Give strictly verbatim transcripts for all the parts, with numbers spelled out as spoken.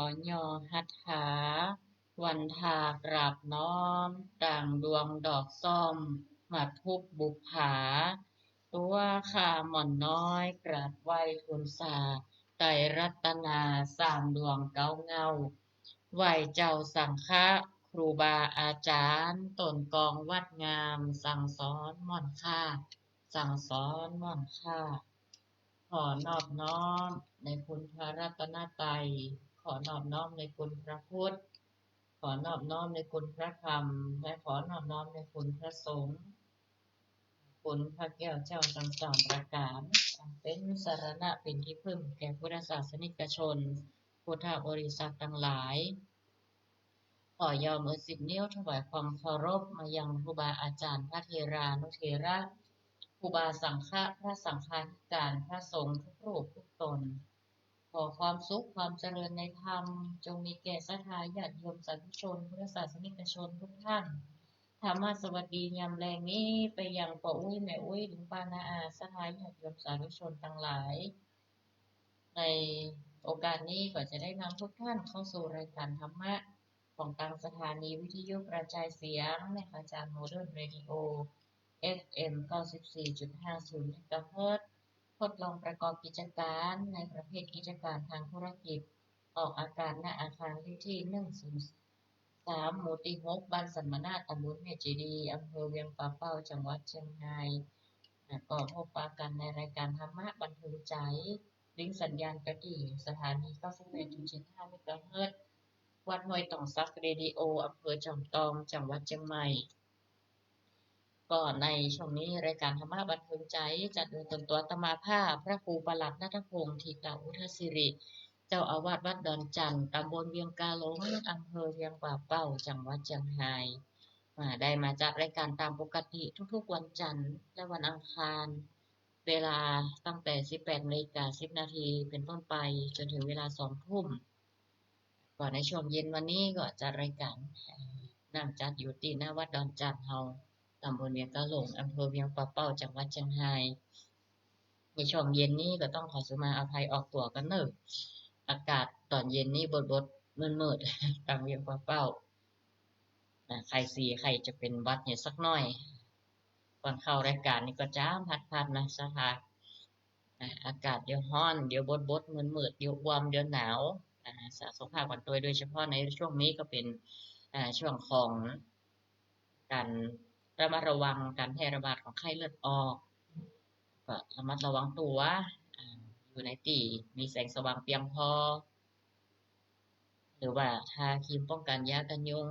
อหย่อหัตถา วันทากราบน้อม ต่างดวงดอกส้ม มาทุบบุปผา ตั๋วข้าหม่อนน้อย กราบไหว้ทูลสา ไตรรัตนา สามดวงเก๊าเหง้า ไหว้เจ้าสังฆะ ครูบาอาจ๋ารย์ ต้นกองวัดงาม สั่งสอนหม่อนข้า สั่งสอนหม่อนข้า ขอนอบน้อมในคุณพระรัตนตรัย ขอนอบน้อมในคุณพระพุทธ ขอนอบน้อมในคุณพระธรรม และขอนอบน้อมในคุณพระสงฆ์ คุณพระแก้วเจ้าทั้งสามประก๋าน อันเป๋นสรณะเป๋นตี้พึ่งแก่พุทธศาสนิกชน พุทธบริษัทตังหลาย ขอย่อมือสิบนิ้วถวายความเคารพมายังครูบาอาจ๋ารย์ พระเถรานุเถระ ครูบาสังฆะ พระสังฆาธิการ พระสงฆ์ทุกรูปทุกตน ขอความสุขความเจริญในธรรม จงมีแก่ศรัทธาญาติโยมสาธุชน พุทธศาสนิกชนทุกท่าน ธรรมสวัสดียามแลงนี้ ไปยังป้ออุ๊ยแม่อุ๊ย ลุงป้าน้าอา ศรัทธาญาติโยมสาธุชนตังหลาย ในโอกาสนี้ก็จะได้นำทุกท่านเข้าสู่รายการธรรมะ ของตางสถานีวิทยุกระจายเสียงแม่ขะจารย์ Modern Radio เอฟเอ็ม เก้าสิบสี่จุดห้าศูนย์ เมกะเฮิรตซ์ ทดลองประกอบกิจก๋านในประเภทกิจก๋านตางธุรกิจ ออกอากาศ ณ อาคารเลขตี้ หนึ่งศูนย์สาม หมู่ตี้หก บ้านสัมมนาถ ต๋ำบลแม่เจดีย์ อำเภอเวียงป่าเป้า จังหวัดเจียงฮาย แล้วก็พบปะกั๋นในรายการธรรมะบันเทิงใจ๋ ลิงก์สัญญาณก็ตี้สถานี เก้าสิบแปดจุดเจ็ดห้า เมกะเฮิรตซ์ วัดห้วยตองสัก Radio อำเภอจอมตอง จังหวัดเจียงใหม่ ก็ในช่วงนี้รายการธรรมะบันเทิงใจ๋ จัดโดยตนตั๋วอาตมาภาพ พระครูประหลัดณัฐพงษ์ ถิตะวุฒสิริ เจ้าอาวาสวัดดอนจันทน์ ต๋ำบลเวียงกาหลง อำเภอเวียงป่าเป้า จังหวัดเจียงฮาย อ่า ได้มาจัดรายการต๋ามปกติทุกๆวันจันทร์และวันอังคาร เวลาตั้งแต่สิบแปดนาฬิกาสิบนาทีเป๋นต้นไป จ๋นเถิงเวลาสองทุ่ม ก็ในช่วงเย็นวันนี้ก็จัดรายก๋าน เอ่อ นั่งจัดอยู่ตี้หน้าวัดดอนจันทน์เฮา ต๋ำบลเวียงกาหลง อำเภอเวียงป่าเป้า จังหวัดเจียงฮาย ในช่วงเย็นนี้ก็ต้องขอสุมาอภัยออกตั๋วก่อนเน่อ อากาศต๋อนเย็นนี้บดๆ มืดๆ ตางเวียงป่าเป้า นะ ใค่สิ ใค่จะเป๋นหวัดเนี่ยสักหน้อย ก่อนเข้ารายก๋านนี่ก็จามพัดๆ นะ ศรัทธา นะ อากาศเดี๋ยวฮ้อน เดี๋ยวบดๆ มืดๆ เดี๋ยวอ่วม เดี๋ยวหนาว นะ สะสมภาพกั๋นตวย โดยเฉพาะในช่วงนี้ก็เป๋น อ่า ช่วงของก๋านระมัดระวังก๋านแพร่ระบาดของไข้เลือดออก ก็ระมัดระวังตั๋ว อ่า อยู่ในตี้มีแสงสว่างเปียงพอ หรือว่าทาครีมป้องกั๋น ยากั๋นยุง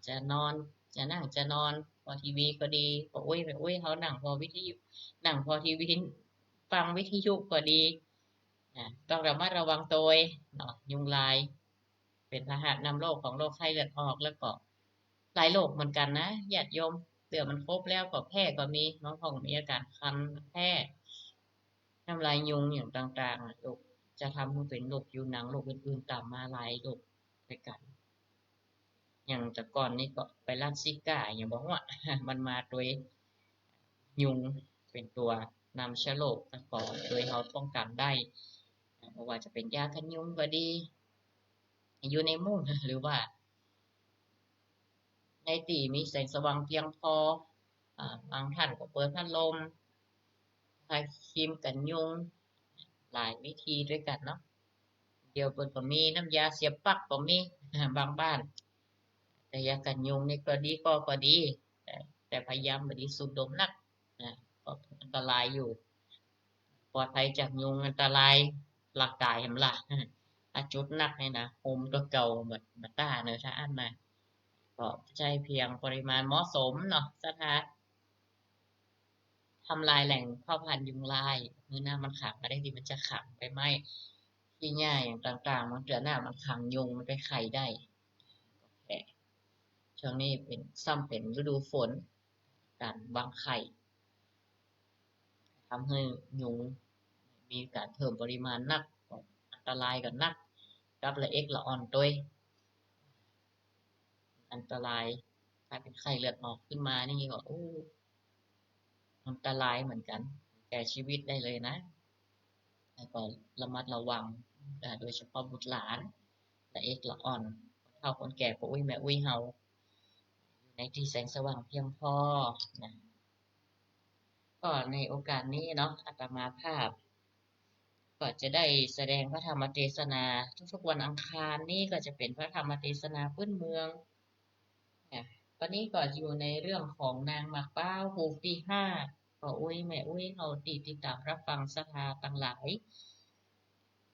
จะนอน จะนั่ง จะนอน ผ่อทีวีก็ดี ป้ออุ๊ยแม่อุ๊ยเฮานั่งผ่อวิทยุ นั่งผ่อทีวี ฟังวิทยุก็ดี อ่า ต้องระมัดระวังตวยเนาะ ยุงลาย เป๋นพาหะนำโรคของโรคไข้เลือดออก แล้วก็หลายโรคเหมือนกั๋นนะ ญาติโยม เตื้อมันครบแล้วก็แพ้ก็มี บางพ่องมีอาก๋านคัน แพ้ น้ำลายยุงอย่างต่างๆ อะ โรค จะทำหื้อเป๋นโรคผิวหนัง โรคอื่นๆ ต๋ามมาหลายโรคตวยกั๋น อย่างแต่ก่อนนี่ก็ไวรัสซิก้า อย่างบ่ฮู้อะ มันมาตวยยุงเป๋นตัวนำเชื้อโรค แล้วก็ตวยเฮาป้องกั๋นได้ บ่ว่าจะเป๋นยากั๋นยุงก็ดี อยู่ในมุ้ง หรือว่า ในตี้มีแสงสว่างเปียงพอ อ่า บางท่านก็เปิดพัดลม ทาครีมกั๋นยุง หลายวิธีตวยกั๋นเนาะ เดี๋ยวเปิ้นก็มีน้ำยาเสียบปลั๊กก็มี บางบ้าน แต่ยากั๋นยุงนี่ก็ดีก็ ก็ดี แต่ แต่พยายามบ่ดีสูดดมนัก นะ ก็อันตรายอยู่ ปลอดภัยจากยุง อันตรายร่างก๋ายแหมล่ะ ถ้าจุดนักนี่นะ หมตัวเก่าบ่ บ่ต้านเน่อ ถ้าอั้นนะ ก็ใจ๊เพียงปริมาณเหมาะสมเนาะ ศรัทธา ทำลายแหล่งเพาะพันธุ์ยุงลาย หื้อน้ำมันขัง บ่ได้ตี้มันจะขัง ใบไม้ ขี้หญ้าอย่างต่างๆ บางเตื้อน้ำมันขังยุงมันไปไข่ได้ โอเค ช่วงนี้เป๋น ซ้ำเป๋นฤดูฝน ก๋านวางไข่ ทำหื้อยุงมีก๋านเพิ่มปริมาณนัก อันตรายก็นัก กับละเอ็ดละอ่อนตวย อันตราย ถ้าเป๋นไข้เลือดออกขึ้นมานี่ก็ โอ้ อันตรายเหมือนกั๋น แก่ชีวิตได้เลยนะ แล้วก็ระมัดระวัง อ่า โดยเฉพาะบุตรหลาน ต๋าเอกละอ่อน คนเฒ่าคนแก่ ป้ออุ๊ยแม่อุ๊ยเฮา อยู่ในตี้แสงสว่างเพียงพอนะ ก็ในโอกาสนี้เนาะ อาตมาภาพ ก็จะได้แสดงพระธรรมเตสนา ทุกๆวันอังคารนี้ก็จะเป๋นพระธรรมเตสนาปื้นเมืองนะ วันนี้ก็อยู่ในเรื่องของนางหมากเป๊า ฮูกตี้ห้า ป้ออุ๊ยแม่อุ๊ยเฮาตี้ติดต๋ามฮับฟังศรัทธาตังหลาย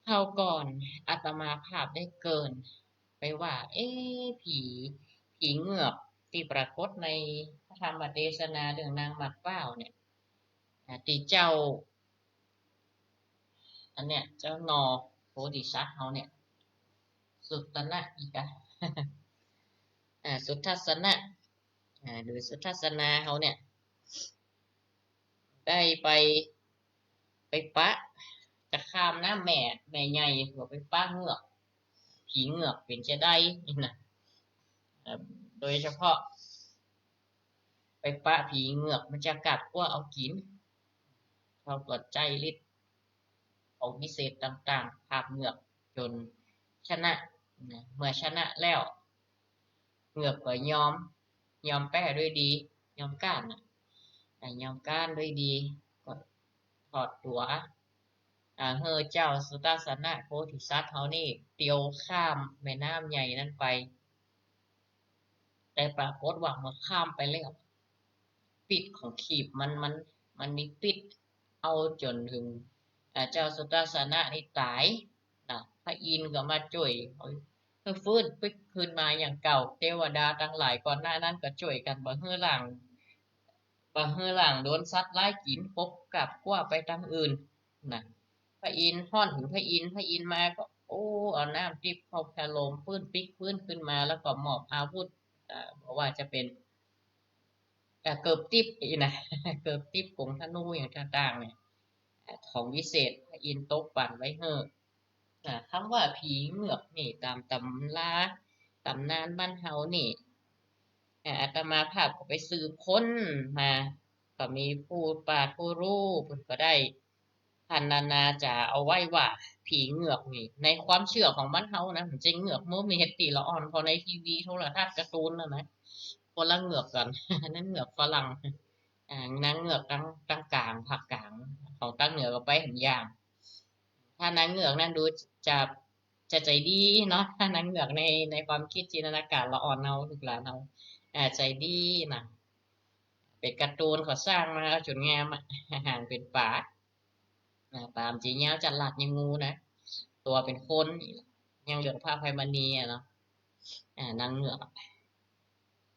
คราวก่อนอาตมาภาพได้เกริ่นไปว่า เอ๊ะ ผี ผีเหงือกตี้ปรากฏในพระธรรมเตสนาเรื่องนางหมากเป๊าเนี่ย อ่า ตี้เจ้า อันเนี้ย เจ้าหน่อโพธิสัตว์เฮาเนี่ย สุตนะอีกอะ อ่า สุทัศนะ อ่า หรือสุทัศนาเฮาเนี่ย ได้ไป ไปปะ จะข้ามน้ำแม่ แม่ใหญ่ ก็ไปปะเหงือก ผีเหงือกเป๋นจาใดนี่นะ เอ่อ โดยเฉพาะ ไปปะผีเหงือกมันจะกัดกั๊วเอากิ๋น เขาก็ใจ๊ฤทธิ์ของวิเศษต่างๆ ผลักเหงือกจ๋นชนะนะ เมื่อชนะแล้ว เหงือกก็ยอม ยอมแป๊ด้วยดี ยอมก๊านน่ะ อ่ะ ยอมก๊านด้วยดี ก็ถอดตั๋ว อ่า หื้อเจ้าสุทัศนะโพธิสัตว์เฮานี่เตียวข้ามแม่น้ำใหญ่นั้นไป แต่ปรากฏว่าเมื่อข้ามไปแล้ว พิษของขีบมัน มัน มันมีพิษ เอาจ๋นเถิง อ่า เจ้าสุทัศนะนี่ต๋ายนะ พระอินทร์ก็มาจ้วย หื้อฟื้นปิ๊กคืนมาอย่างเก่า เตวดาตังหลายก่อนหน้านั้นก็จ้วยกั๋น บ่หื้อหลาง บ่หื้อหลางโดนสัตว์ร้ายกิ๋น ปกกลับกั๊วไปตางอื่นนะ พระอินทร์ฮ้อนเถิงพระอินทร์ พระอินทร์มาก็ โอ้ เอาน้ำทิพย์เข้าผะโลม ฟื้นปิ๊กฟื้นคืนมา แล้วก็มอบอาวุธ อ่า บ่ว่าจะเป๋น อ่า เกิบทิพย์อีกนะ เกิบทิพย์ ก๋งธนูอย่างต่างๆ เนี่ย อ่า ของวิเศษพระอินทร์ตกปั๋นไว้หื้อ อ่า กำว่าผีเหงือกนี่ต๋ามต๋ำรา ต๋ำนานบ้านเฮานี่ อ่า อาตมาภาพก็ไปสืบค้นมา ก็มีผู้ปราชญ์ผู้ฮู้เปิ้นก็ได้ พรรณนาจ๋าเอาไว้ว่า ผีเหงือกนี่ ในความเจื้อของบ้านเฮานะ มันจะเหงือกเมอเมดตี้ละอ่อน เพราะในทีวีโทรทัศน์การ์ตูนน่ะนะ คนละเหงือกกั๋น อันนั้นเหงือกฝรั่ง อ่า นางเหงือกตาง ตางก๋าง ภาคก๋าง ของตางเหนือก็ไปแหมอย่าง ถ้านางเหงือกนั้นดูจะ จะใจ๋ดีเนาะ ถ้านางเหงือกใน ในความกึ๊ดจินตนาก๋ารละอ่อนเฮา ลูกหลานเฮา อ่า ใจ๋ดีนะ เป๋นการ์ตูนเขาสร้างมาจ๋นงามอะ หางเป๋นป๋า อ่า ป๋ามันจะยาวจะลัดอย่างงูนะ ตั๋วเป๋นคน อย่างเรื่องพระอภัยมณีอะเนาะ อ่า นางเหงือกอะ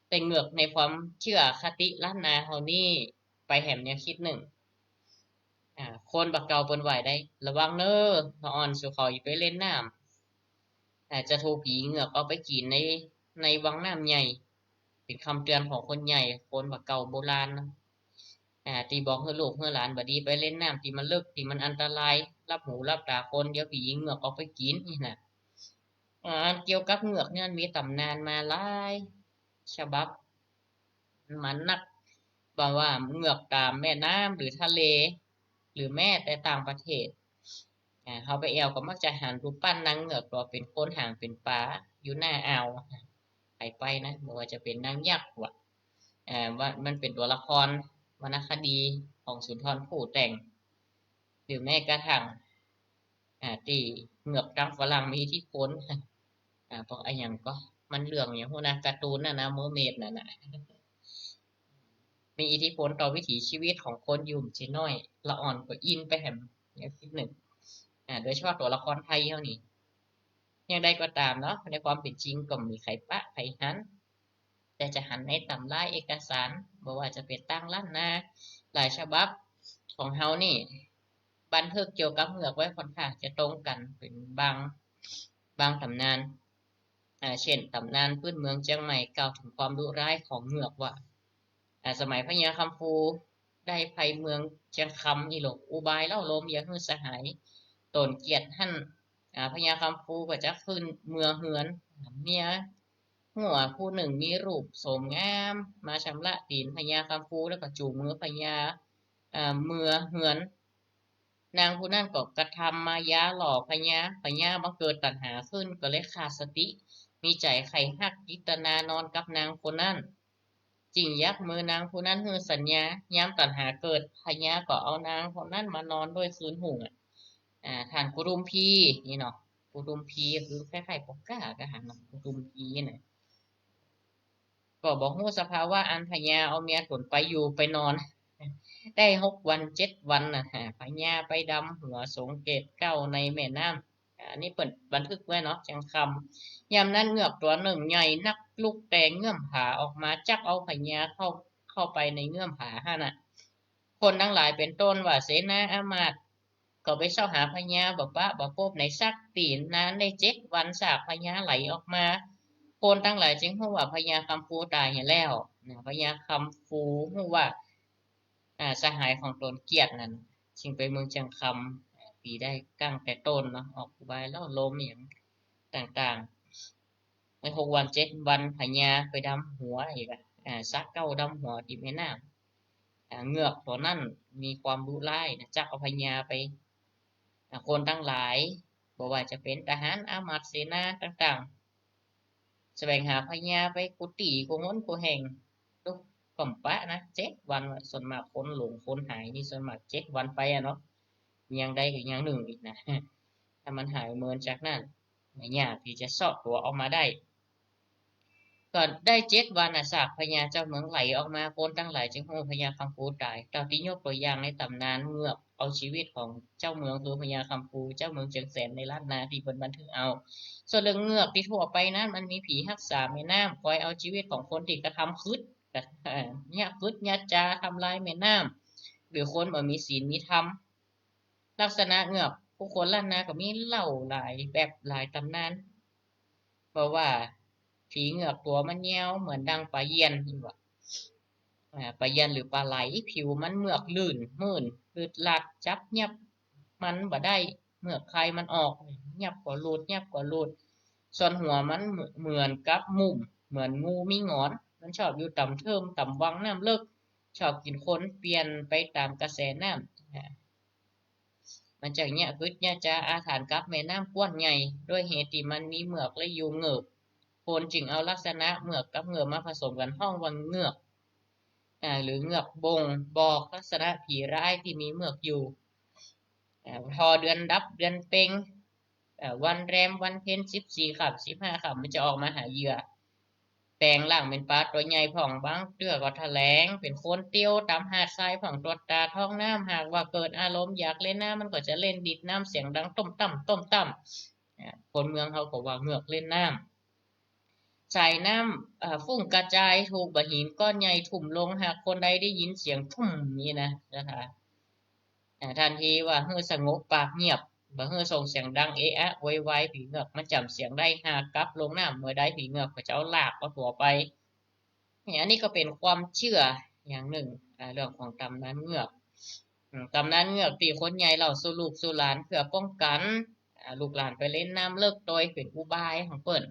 แต่เหงือกในความเจื้อคติล้านนาเฮานี่ ไปแหมแนวกึ๊ดนึ่ง อ่า คนบ่าเก่าเปิ้นไหว้ได้ ระวังเน่อ ละอ่อน สูเขาอย่าไปเล่นน้ำ อ่า จะถูกผีเหงือกเอาไปกิ๋นใน ในวังน้ำใหญ่ เป๋นกำเตือนของคนใหญ่ คนบ่าเก่าโบราณนะ อ่า ตี้บอกหื้อลูกหื้อหลานบ่ดีไปเล่นน้ำตี้มันเลิก ตี้มันอันตราย ลับหูลับต๋าคน เดี๋ยวผีเหงือกเอาไปกิ๋นนี่นะ อ่า อันเกี่ยวกับเหงือกเนี่ยมันมีต๋ำนานมาหลายฉบับ มันนัก บ่ว่าเหงือกต๋ามแม่น้ำหรือทะเล หรือแม้แต่ต่างประเทศ อ่า เฮาไปแอ่วก็มักจะหันรูปปั้นนางเหงือก ก็เป๋นคนหางเป๋นป๋า อยู่หน้าอ่าว ใผไปนะ บ่ว่าจะเป๋นนางยักษ์วะ อ่า ว่ามันเป๋นตั๋วละครวรรณคดีของสุนทรภู่แต่ง หรือแม้กระทั่ง อ่า ตี้เหงือกตางฝรั่งมีอิทธิพล อ่า เพราะอะหยังก็ มันเรื่องหยังฮู้นะ การ์ตูนน่ะนะ เมอร์เมดน่ะนะ มีอิทธิพลต่อวิถีชีวิตของคนอยู่บ่ใจ้น้อย ละอ่อนก็อินไปแหมแนวกึ๊ดนึ่ง อ่า โดยเฉพาะตั๋วละครไทยเฮานี่ อย่างใดก็ต๋ามเนาะ ในความเป๋นจริงก็บ่มีใผปะใผหัน แต่จะหันในต๋ำราเอกสาร บ่ว่าจะเป๋นต่างล้านนา หลายฉบับของเฮานี่ บันทึกเกี่ยวกับเหงือกไว้ค่อนข้างจะตรงกั๋น เป๋นบาง บางต๋ำนาน อ่า เช่น ต๋ำนานปื้นเมืองเจียงใหม่กล่าวเถิงความดุร้ายของเหงือกว่า อ่า สมัยพญาคำภูได้ไปเมืองเจียงคำอี้หลอ อุบายเล่าโลมอย่าหื้อสหายต๋นเกียจหั้น อ่า พญาคำภูก็จักขึ้นเมือเฮือน เมียงั่วผู้นึ่งมีรูปโสมงาม มาชำระตี๋นพญาคำภู แล้วก็จูงมือพญา อ่า เมือเฮือน นางผู้นั้นก็กระทำมายาหลอกพญา พญาบังเกิดตัณหาขึ้น ก็เลยขาดสติ มีใจ๋ใค่ฮัก จิตนานอนกับนางคนนั้น จึ่งยักมือนางผู้นั้นหื้อสัญญา ยามตัณหาเกิด พญาก็เอานางคนนั้นมานอนด้วยคืนฮุ่งอะ อ่า ต้านกุดุมพีนี่เนาะ กุดุมพีคือคล้ายๆ ปอก้า ก็หันเนาะ กุดุมพีน่ะ ก็บ่ฮู้สภาวะอันพญาเอาเมียต๋นไปอยู่ไปนอน ได้หกวันเจ็ดวันน่ะ อ่า พญาไปดำหัวสงเกตเก๊าในแม่น้ำ อ่า อันนี้เปิ้นบันทึกไว้เนาะ เจียงคำ ยามนั้นเงือกตั๋วนึ่งใหญ่นัก ลุกแต่เงื้อมผาออกมา จักเอาพญาเข้า เข้าไปในเงื้อมผาหั้นน่ะ คนตังหลายเป๋นต้นว่าเสนาอามาตย์ ก็ไปเซาะหาพญาบ่ปะบ่ปบไหนสักตี้ นานได้เจ็ดวัน ซากพญาไหลออกมา คนตังหลายจึงฮู้ว่าพญาคำฟูต๋ายหั้นแล้วนะ พญาคำฟูฮู้ว่า อ่า สหายของต๋นเกียดนั้น จึงไปเมืองเจียงคำ ปี๋ได้กั๋งแต่ต้นเนาะ ออกอุบายเล่าลมอะหยังต่างๆ ในหกวันเจ็ดวัน พญาไปดำหัวอีกอะ อ่า สักเก๊าดำหัวตี้แม่น้ำ อ่า เงือกตั๋วนั้นมีความดุร้ายนะ จักเอาพญาไป อ่า คนตังหลาย บ่ว่าจะเป๋นทหาร อามาตย์ เสนาต่างๆ แสวงหาพญาไปกู้ตี้กู้หนกู้แห่ง ตุ๊กก็บ่ปะนะ เจ็ดวันว่ะ ส่วนมากคนหลงคนหายนี่ส่วนมากเจ็ดวันไปอะเนาะ ยังได้ก็ยังนึ่งอีกนะ ถ้ามันหายเมินจากนั้น ยากตี้จะเซาะตั๋วออกมาได้ ก็ได้เจ็ดวันน่ะ ซากพญาเจ้าเมืองไหลออกมา คนตังหลายจึงฮู้พญาคำฟูต๋าย เต้าตี้ยกตั๋วอย่างในต๋ำนานเงือกเอาชีวิตของเจ้าเมืองคือพญาคำฟู เจ้าเมืองเจียงแสนในล้านนาตี้เปิ้นบันทึกเอา ส่วนเรื่องเงือกตี้ทั่วไปนั้น มันมีผีฮักษาแม่น้ำ คอยเอาชีวิตของคนตี้กระทำกึ๊ด เอ่อ เยียะกึ๊ดเยียะจาทำลายแม่น้ำ หรือคนบ่มีศีลมีธรรม ลักษณะเงือกผู้คนล้านนาก็มีเล่าหลายแบบหลายต๋ำนาน บอกว่าผีเงือกตั๋วมันยาวเหมือนดังป๋าเยียน นี่ว่า อ่า ป๋าเยียนหรือป๋าไหล ผิวมันเมือกลื่นมื่น ลืดลัด จับยับมันบ่ได้ เมือกใครมันออก ยับก็หลุด ยับก็หลุด ส่วนหัวมันเหมือนกับมุม เหมือนงูมีหงอน มันชอบอยู่ต๋ามเทิมต๋ามวังน้ำเลิก ชอบกิ๋นคน เปลี่ยนไปต๋ามกระแสน้ำ อ่า มันจะเยียะกึ๊ดเยียะจาอาถรรพ์กับแม่น้ำกว้างใหญ่ ด้วยเหตุตี้มันมีเมือกและยูงเงิบ คนจึงเอาลักษณะเมือกกับเงิบมาผสมกั๋นฮ้องว่าเงือก อ่า หรือเงือกบ่งบอกลักษณะผีร้ายตี้มีเมือกอยู่ อ่า ผ่อเดือนดับเดือนเป็ง อ่า วันแรมวันเพ็ญ สิบสี่ค่ำ สิบห้าค่ำ มันจะออกมาหาเหยื่อ แป๋งร่างเป๋นป๋าตั๋วใหญ่พ่อง บางเตื้อก็แถลงเป๋นคนเตียวต๋ามหาดทรายพ่อง ตรวจตราท้องน้ำ หากว่าเกิดอารมณ์อยากเล่นน้ำ มันก็จะเล่นดีดน้ำเสียงดังต้มต้ำ ต้มต้ำ อ่า คนเมืองเขาก็ว่าเงือกเล่นน้ำ สายน้ำ อ่า ฟุ้งกระจาย ถูกบ่าหินก้อนใหญ่ทุ่มลง หากคนใดได้ยินเสียงทุ่มนี่นะ เจ้าค่ะ อ่า ทันทีว่าหื้อสงบปากเงียบ บ่หื้อส่งเสียงดังเอะอะโวยวาย ผีเงือกมันจ๋ำเสียงได้ หากกลับลงน้ำเมื่อใด ผีเงือกก็จะเอาลากเอาตั๋วไป นี่ อันนี้ก็เป๋นความเจื้ออย่างนึ่ง อ่า เรื่องของต๋ำนานเงือก อืม ต๋ำนานเงือกตี้คนใหญ่เล่าสู่ลูกสู่หลานเพื่อป้องกั๋น อ่า ลูกหลานไปเล่นน้ำเลิกตวย เป๋นอุบายของเปิ้น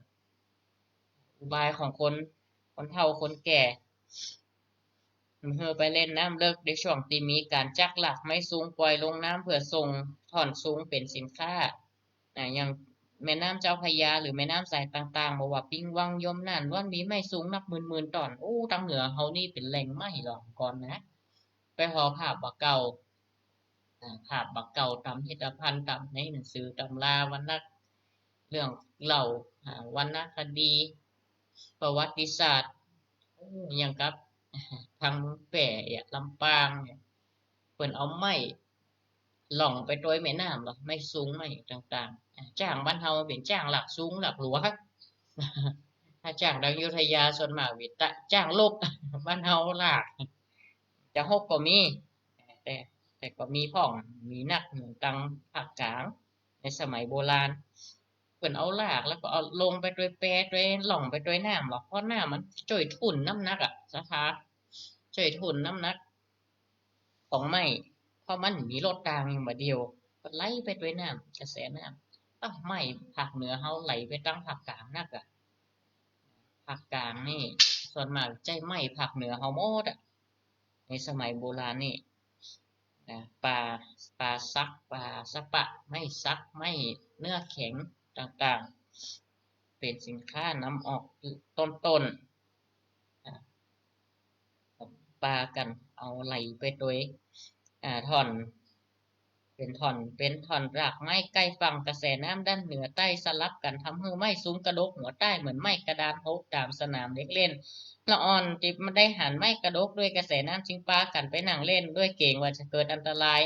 อุบายของคน คนเฒ่าคนแก่ หื้อไปเล่นน้ำเลิกในช่วงตี้มีก๋านจักลากไม้ซุงป่อยลงน้ำเพื่อส่งถ่อนซุงเป๋นสินค้า อ่า อย่างแม่น้ำเจ้าพระยาหรือแม่น้ำสายต่างๆ บ่ว่าปิงวัง ยมน่าน ล้วนมีไม้ซุงนับหมื่นๆ ต้น โอ้ ตางเหนือเฮานี่เป๋นแหล่งไม้หลวงก่อนนะ ไปผ่อภาพบ่าเก่า อ่า ภาพบ่าเก่าต๋ามพิพิธภัณฑ์ ต๋ามในหนังสือต๋ำราวรรณะ เรื่องเล่า อ่า วรรณคดี ประวัติศาสตร์ โอ้ อย่างกับ ทางเมืองแป้อะ ลำปางเนี่ย เปิ้นเอาไม้ล่องไปตวยแม่น้ำเนาะ ไม้ซุงไม้ต่างๆ อ่า จ๊างบ้านเฮาเป๋นจ๊างลากซุงลากลัว ถ้าจ๊างดังอยุธยาส่วนมากเป๋นตะ จ๊างลก บ้านเฮาลาก จะฮกก็มี แต่ แต่ก็มีพ่อง มีนัก ตังภาคกลาง ในสมัยโบราณ เปิ้นเอาลากแล้วก็เอาลงไปตวยแปตวย ล่องไปตวยน้ำเนาะ เพราะน้ำมันจ้วยทุ่นน้ำหนักอะ ศรัทธา จ้วยทุ่นน้ำหนักของไม้ เพราะมันมีรถตางอยู่บ่าเดี่ยว ก็ไหลไปตวยน้ำ กระแสน้ำ อ้าว ไม้ภาคเหนือเฮาไหลไปตังภาคกลางนักอะ ภาคกลางนี่ส่วนมากใจ๊ไม้ภาคเหนือเฮาหมดอะ ในสมัยโบราณนี่ นะ ปา ปาสัก ปาสะปะ ไม้สัก ไม้เนื้อแข็งต่างๆ เป๋นสินค้านำออกต้นๆ อ่า ปากั๋นเอาไหลไปตวย อ่า ถ่อน เป๋นถ่อน เป๋นถ่อนรากไม้ใก้ฝั่ง กระแสน้ำด้านเหนือใต้สลับกั๋น ทำหื้อไม้สูงกระดกหัวใต้ เหมือนไม้กระดานหกต๋ามสนามเด็กเล่น ละอ่อนตี้มันได้หันไม้กระดกด้วยกระแสน้ำ จึงปากั๋นไปนั่งเล่น ด้วยเก๋งว่าจะเกิดอันตราย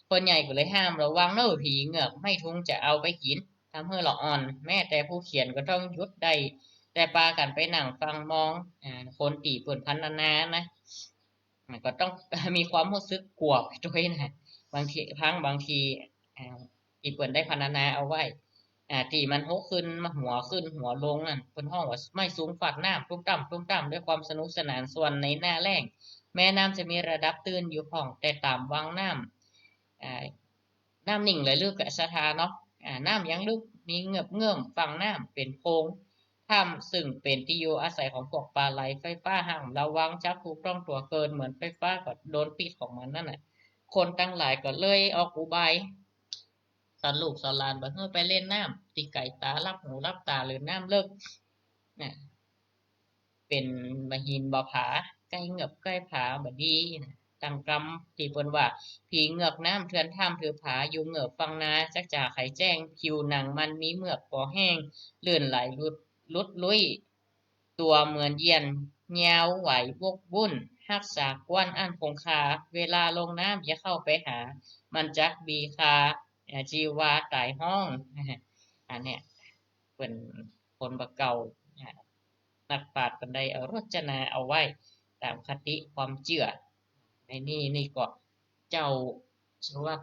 คนใหญ่ก็เลยห้ามระวังเน่อ ผีเหงือกไม้ทุงจะเอาไปกิ๋น ทำหื้อละอ่อน แม้แต่ผู้เขียนก็ต้องหยุดได้ แต่ปากั๋นไปนั่งฟังมอง อ่า คนตี้เปิ้นพรรณนานะ มันก็ต้องมีความฮู้สึกกั๋วไปตวยนะ บางที พังบางที อ่า ตี้เปิ้นได้พรรณนาเอาไว้ อ่า ตี้มันหกขึ้นมา หัวขึ้นหัวลงนั่น เปิ้นฮ้องว่าไม้สูงฟาดน้ำ ตุ้มตั้ม ตุ้มตั้ม ด้วยความสนุกสนาน ส่วนในหน้าแล้ง แม่น้ำจะมีระดับตื้นอยู่พ่อง แต่ต๋ามวังน้ำ อ่า น้ำนิ่งไหลลึกอะ ศรัทธาเนาะ อ่า น้ำยังลึก มีเหงือบเงื่อม ฝั่งน้ำเป๋นโพรงถ้ำ ซึ่งเป๋นตี้อยู่อาศัยของพวกปลาไหล ไฟฟ้าห้ามระวัง จักถูกต้องตั๋วเกิน เหมือนไฟฟ้าก็โดนพิษของมันนั่นน่ะ คนตังหลายก็เลยออกอุบาย สอนลูกสอนหลานบ่หื้อไปเล่นน้ำตี้ไก๋ต๋า ลับหูลับต๋า หรือน้ำเลิก น่ะ เป๋นบ่าหินบ่าผา ใก้เหงือบใก้ผาบ่ดีนะ ตังกำตี้เปิ้นว่า ผีเหงือกน้ำเถื่อนถ้ำถือผา อยู่เหงือบฝั่งนา จักจ๋าไขแจ้ง ผิวหนังมันมีเหมือกปอแห้ง ลื่นไหลหลุด หลุดลุ่ย ตั๋วเหมือนเยียน ยาวไหววกวุ่น ฮักษากว้านอั้นคงคา เวลาลงน้ำอย่าเข้าไปหา มันจักบีคา อ่า จีวาต๋ายฮ้อง อันเนี้ย เปิ้นคนบ่าเก่า อ่า นักปราชญ์เปิ้นได้เอารจนาเอาไว้ต๋ามคติความเจื้อ ในนี้นี่ก็เจ้าชื่อว่า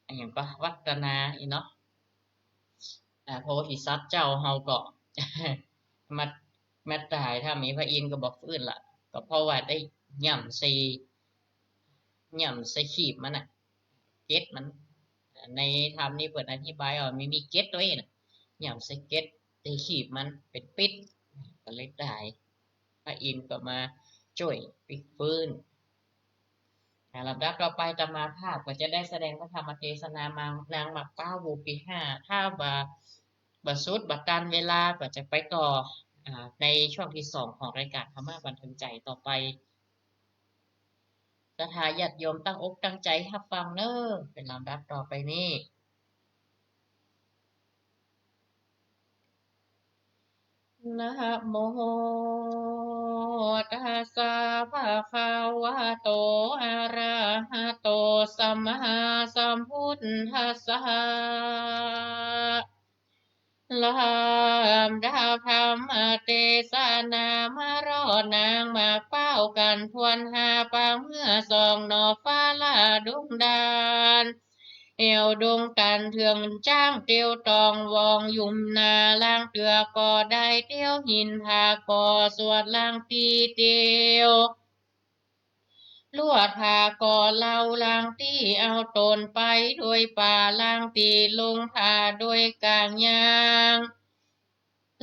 อะหยังก็วัฒนาอี้เนาะ อ่า โพธิสัตว์เจ้าเฮาก็ มา มาต๋าย ถ้ามีพระอินทร์ก็บ่ฟื้นละ ก็เพราะว่าได้หย่ำใส่ หย่ำใส่ขีบมันน่ะ เกล็ดมัน ในธรรมนี่เปิ้นอธิบายว่ามันมีเกล็ดตวยน่ะ หย่ำใส่เกล็ด ใส่ขีบมันเป๋นปิ๊ด ก็เลยต๋าย พระอินทร์ก็มาจ้วยปิ๊กฟื้น อ่า ลำดับต่อไปอาตมาภาพก็จะได้แสดงพระธรรมเทศนามา นางหมากเป๊า หมู่ตี้ห้า ถ้าบ่ บ่สุดบ่ตันเวลาก็จะไปต่อ อ่า ในช่วงตี้สองของรายการธรรมะบันเทิงใจ๋ต่อไป ศรัทธาญาติโยมตั้งอกตั้งใจ๋ฮับฟังเน่อ เป๋นลำดับต่อไปนี้ นะโมตัสสะภะคะวะโต อะระหะโต สัมมาสัมพุทธัสสะ ลำดับธรรมเทศนามารอดนางหมากเป๊ากั๋นถ้วนห้าปางเมื่อสองหน่อฟ้าละดุงดาน แอ่วดงตันเถื่องจ้างเตียวตองวอง ยุมนาลางเตื้อก็ได้เตียวหินผาก่อสวดลางตี้เตียว ลวดผาก่อเล่าลางตี้เอาต๋นไป โดยป่าลางตี้ลงผาโดยก๋างยาง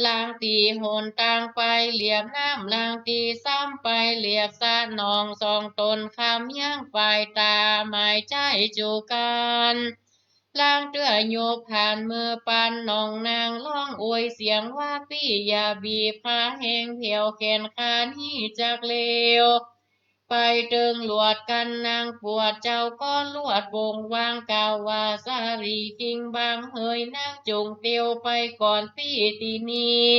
ลางตี้หนตางไปเหลียบน้ำ ลางตี้ซ้ำไปเหลียบสะหนอง สองต๋นคำยังฝ่ายต๋าหมายใจ๊จู๋กั๋น ลางเตื้อยบผ่านเมือปันหนองนางฮ้องอวยเสียงว่า ปี้อย่าบีบผาแฮง แผวแขนขานี้จักเลว ไปเติงลวดกั๋นนางปวด เจ้าก็ลวดปงวางกล่าวว่า สาลีคิงบางเหย นางจงเตียวไปก่อนปี้ตี้นี้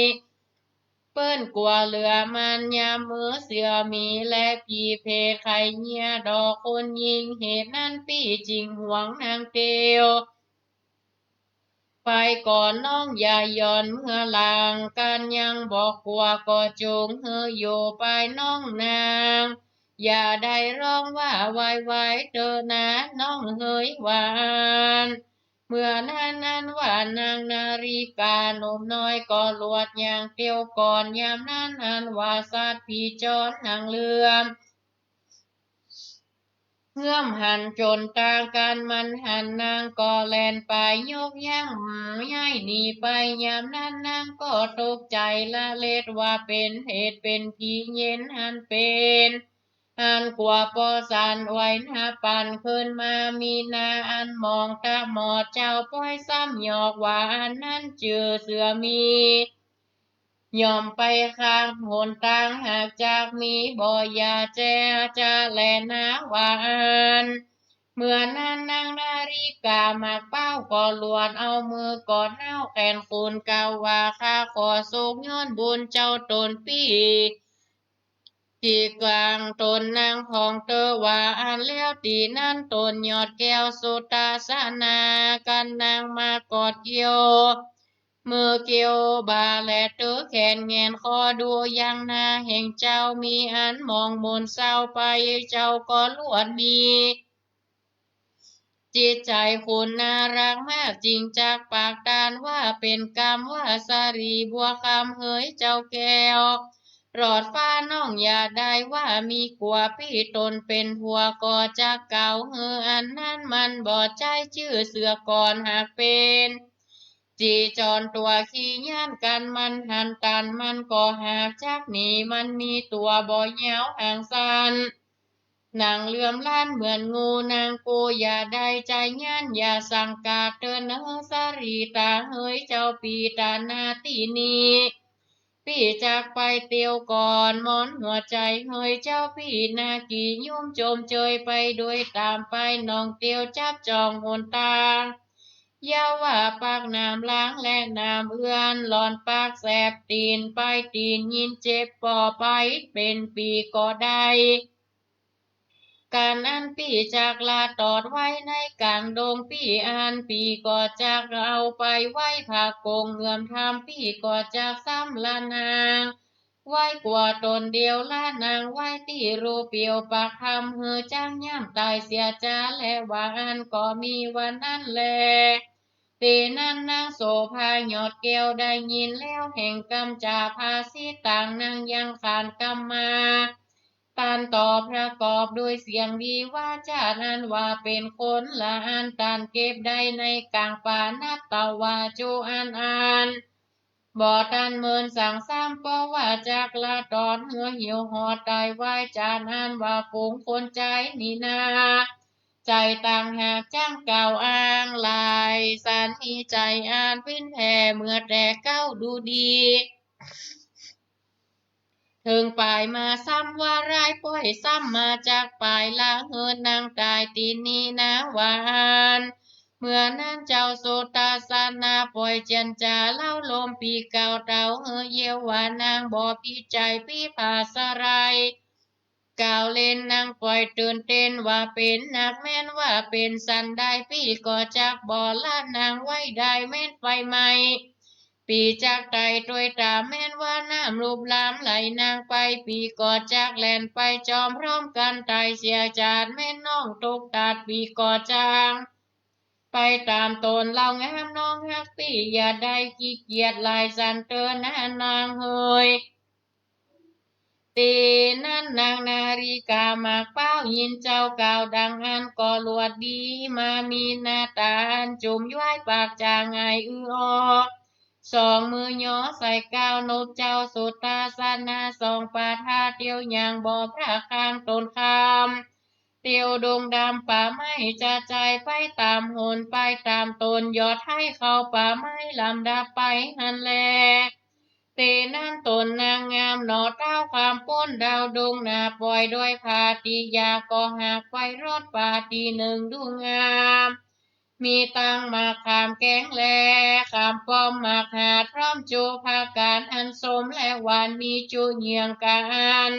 เปิ้นกั๋วเหลือมันยามมื้อเสือหมีและผีเผตรไขเยียะดอกคนญิง เหตุนั้นปี้จึงห่วงนางเตียว ไปก่อนน้องอย่าหย่อนเมือหลัง กั๋นยังบ่กั๋วก็จงหื้ออยู่ไปน้องนาง อย่าได้ฮ้องว่าไวๆ เต๊อะนาน้องเหย ว่าอั้น เมื่อนั้นอันว่านางนาริกาหนุ่มน้อยก็ลวดย่างเตียวก่อน ยามนั้นอันว่าสัตว์ผีจรนั่งเลื่อม เฮื่อมหันจ๋นต่างกั๋น มันหันนางก็แล่นไป ยกยั้งย้ายหนีไป ยามนั้นนางก็ตกใจ๋ละเลดว่าเป๋นเหตุเป๋นผี เย็นหันเป๋น อันกั๋วปอสันไหวนาปั่นขึ้นมา มีนาอันหมองต๋าหมอด เจ้าป้อยซ้ำหยอกว่า อันนั้นจื้อเสือมี ย่อมไปข้างหนตาง หากจักมีบ่อย่าแจจะแลนา ว่าอั้น เมื่อนั้นนางนาริกาหมากเป๊าก็หลวด เอามือกอดเน้าแขนขุน กล่าวว่า ข้าขอสุขย้อนบุญเจ้าต๋นปี้ ตี้กลางต๋นนางของเตอ ว่าอั้นแล้ว ตี้นั้นต๋นยอดแก้วสุตาสนา กันนางมากอดเกี่ยว มือเกี่ยวบ่าและเตอแขนแหงนคอ ดูยังนาแห่งเจ้า มีอันหมองหมนเศร้าไป เจ้าก็หลวดมี จิตใจ๋คุณน่ารักมาก จึงจักปากตานว่า เป๋นกำว่าสะหลีบัวคำเหยเจ้าแก้ว รอดฟ้าน้องอย่าได้ว่า มีกั๋วปี้ต๋นเป๋นผัว ก็จักกล่าวหื้อ อันนั้นมันบ่ใจ้จื้อเสือก่อน หากเป๋น จี๋จอนตั๋วขี้ย้านกั๋น มันหันตัน มันก็หากจักหนี มันมีตั๋วบ่ยาวหางสั้น หนังเหลื่อมล้านเหมือนงู นางกูอย่าได้ใจ๋ย้าน อย่าสังกาดเตอเนอสะหลีต๋าเหยเจ้าปี้ ต๋านาตี้นี้ ปี้จักไปเตียวก่อน หมอนหัวใจ๋เหยเจ้าปี้ นากี่ยุ้มจมเจยไปโดยต๋ามไป น้องเตียวจับจ่องหนตาง อย่าว่าปากน้ำล้างและน้ำเอื้อน หล่อนปากแสบตี๋นไป ตี๋นยินเจ็บป่อไปเป๋นปี๋ก็ได้ ก๋านอันปี้จักละตอดไว้ในก๋างดง ปี้อันปี้ก็จักเอาไปไว้ผากง เอื้อมธรรมปี้ก็จักซ้ำละนาง ไว้กั๋วต๋นเดียว ละนางไว้ตี้รูเปียว ปากธรรมหื้อจักย่ำต๋ายเสียจา และว่าอั้นก็มีวันนั้นแล ตี้นั้นนางโสภายอดแก้วได้ยินแล้ว แห่งกำจาภาษิตต่าง นางยังขานกำมา ตันต่อประกอบโดยเสียงดีวาจ๋า อันว่าเป๋นคนละอัน ตันเก็บได้ในก๋างป่า นับเต้าว่าจุอันอัน บ่ตันเมินสั่งซ้ำ เพราะว่าจักละตอดหื้อหิวหอดต๋ายวายจ๋า อันว่าฝูงคนใจ๋นี่นา ใจ๋ต่างหากจั้งกล่าวอ้างหลาย สันมีใจ๋อันปิ๊นแผ่ เมื่อแต่เก๊าดูดี เถิงป๋ายมาซ้ำว่าร้าย ป้อยซ้ำมาจากป๋าย ละหื้อนางต๋ายตี้นี้นา ว่าอั้น เมื่อนั้นเจ้าสุตาสนา ป้อยเจียนจ๋าเล้าลมปี้เก่าเต้า หื้อเยียวว่านางบ่ปี้ใจ๋ปี้ผาสะไร กล่าวเล่นนางป้อยตื่นเต้น ว่าเป๋นนักแม่น ว่าเป๋นสันใดปี้ก็จักบ่ละนางไว้ได้ แม่นไฟไหม้ ปี้จักไต่ตวยต๋าม แม่นว่าน้ำลุบลามไหลนางไป ปี้ก็จักแล่นไปจอมพร้อมกั๋น ต๋ายเสียจาด แม่นน้องตกตาด ปี้ก็จักไปต๋ามต๋น เล่างามน้องฮักปี้ อย่าได้ขี้เกียจหลาย สันเต๋อนานางเหย ตี้นั้นนางนาริกาหมากเป๊า ยินเจ้ากล่าวดังอั้นก็หลวดดีมา มีหน้าต๋าอันจุ่มย้วย ปากจ๋าง่ายอื้อออ สองมือยอใส่ก้าว นกเจ้าสุตาสนา สองป่าท่าเตียว ย่างบ่พลาดข้างต๋นคำ เตียวดงดำป่าไม้จะใจ๋ ไปต๋ามหน ไปต๋ามต๋น ยอดไห้เข้าป่าไม้ ลำดับไปหั้นแล ตี้นั้นต๋นนางงามหน่อเต้า ความป๊นดาวดงหน้า ป้อยโดยผาตี้ยา ก็หากไปรอดป่าตี้นึ่งดูงาม มีตังหมากขามแก๋งแล ขามป้อมหมากหาด พร้อมจุผาก๋านอันส้มและหวาน มีจุเยื่องกาอัน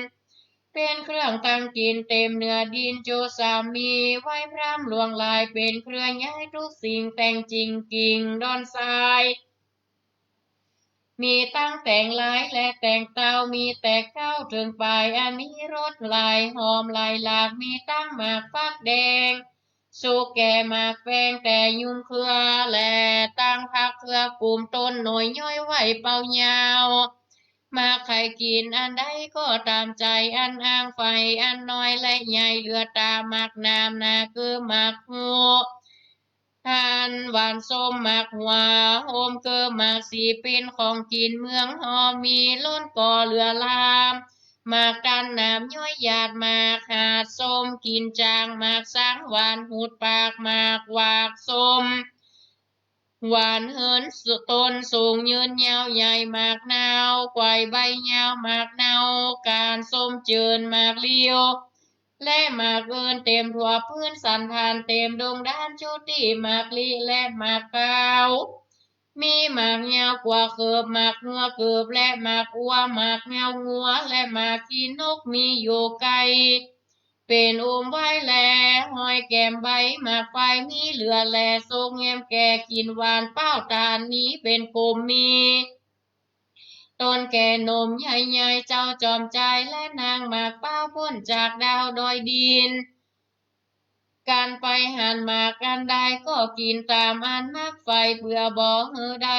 เป๋นเครื่องตั้งกิ๋น เต๋มเนื้อดินจุสามี ไหว้พร่ำหลวงหลาย เป๋นเครื่องย้ายทุกสิ่ง แต่งจิ่งกิ่งดอนทราย มีตังแต่งลายและแต่งเต้า มีแต่เข้าเถิงป๋าย อันมีรสหลายหอมหลายหลาก มีตังหมากฟักแดง สุกแก่หมากแปงแต่ยุ้มเครือ และตังผักเครือกุม ต้นหน่วยย้อยไหวเป่ายาว หมากใค่กิ๋นอันใดก็ต๋ามใจ๋ อันอ่างใฝ่ อันน้อยและใหญ่ เหลือต๋าหมากหนาม หน้าคือหมากฮู อันหวานส้ม หมากหัว โฮมคือหมากสี เป๋นของกิ๋นเมืองฮอ มีล้นก็เหลือหลาม หมากตันหนามย้อยหยาด หมากหาดส้มกลิ่นจาง หมากสังหวานหูดปาก หมากหวากส้มหวานเหิน ต้นสูงยืนยาวใหญ่ หมากนาวไขว่ใบยาว หมากเนาก้านส้มจืน หมากเหลียว และหมากอื่นเต็มทั่วพื้นสันฐาน เต็มดงดานจุติ หมากลี้และหมากขาว มีหมากยาวกว่าเขิบ หมากหัวเกิบ และหมากอัว หมากเงางัว และหมากขี้นก มีอยู่ไกล เป๋นอุ้มไว้แล ห้อยแก้มใบ หมากไฟมีเหลือแล สุกแง้มแก่ กลิ่นหวานเป้าตาน นี้เป๋นกลุ่ม มีต้นแก่หนุ่มใหญ่ๆ เจ้าจอมจายและนาง หมากเป้าป๊นจากดาวดอยดิน กันไปหัน หมากอันใดก็กิ๋นต๋ามอันนักใฝ่ เปื้อบ่หื้อได้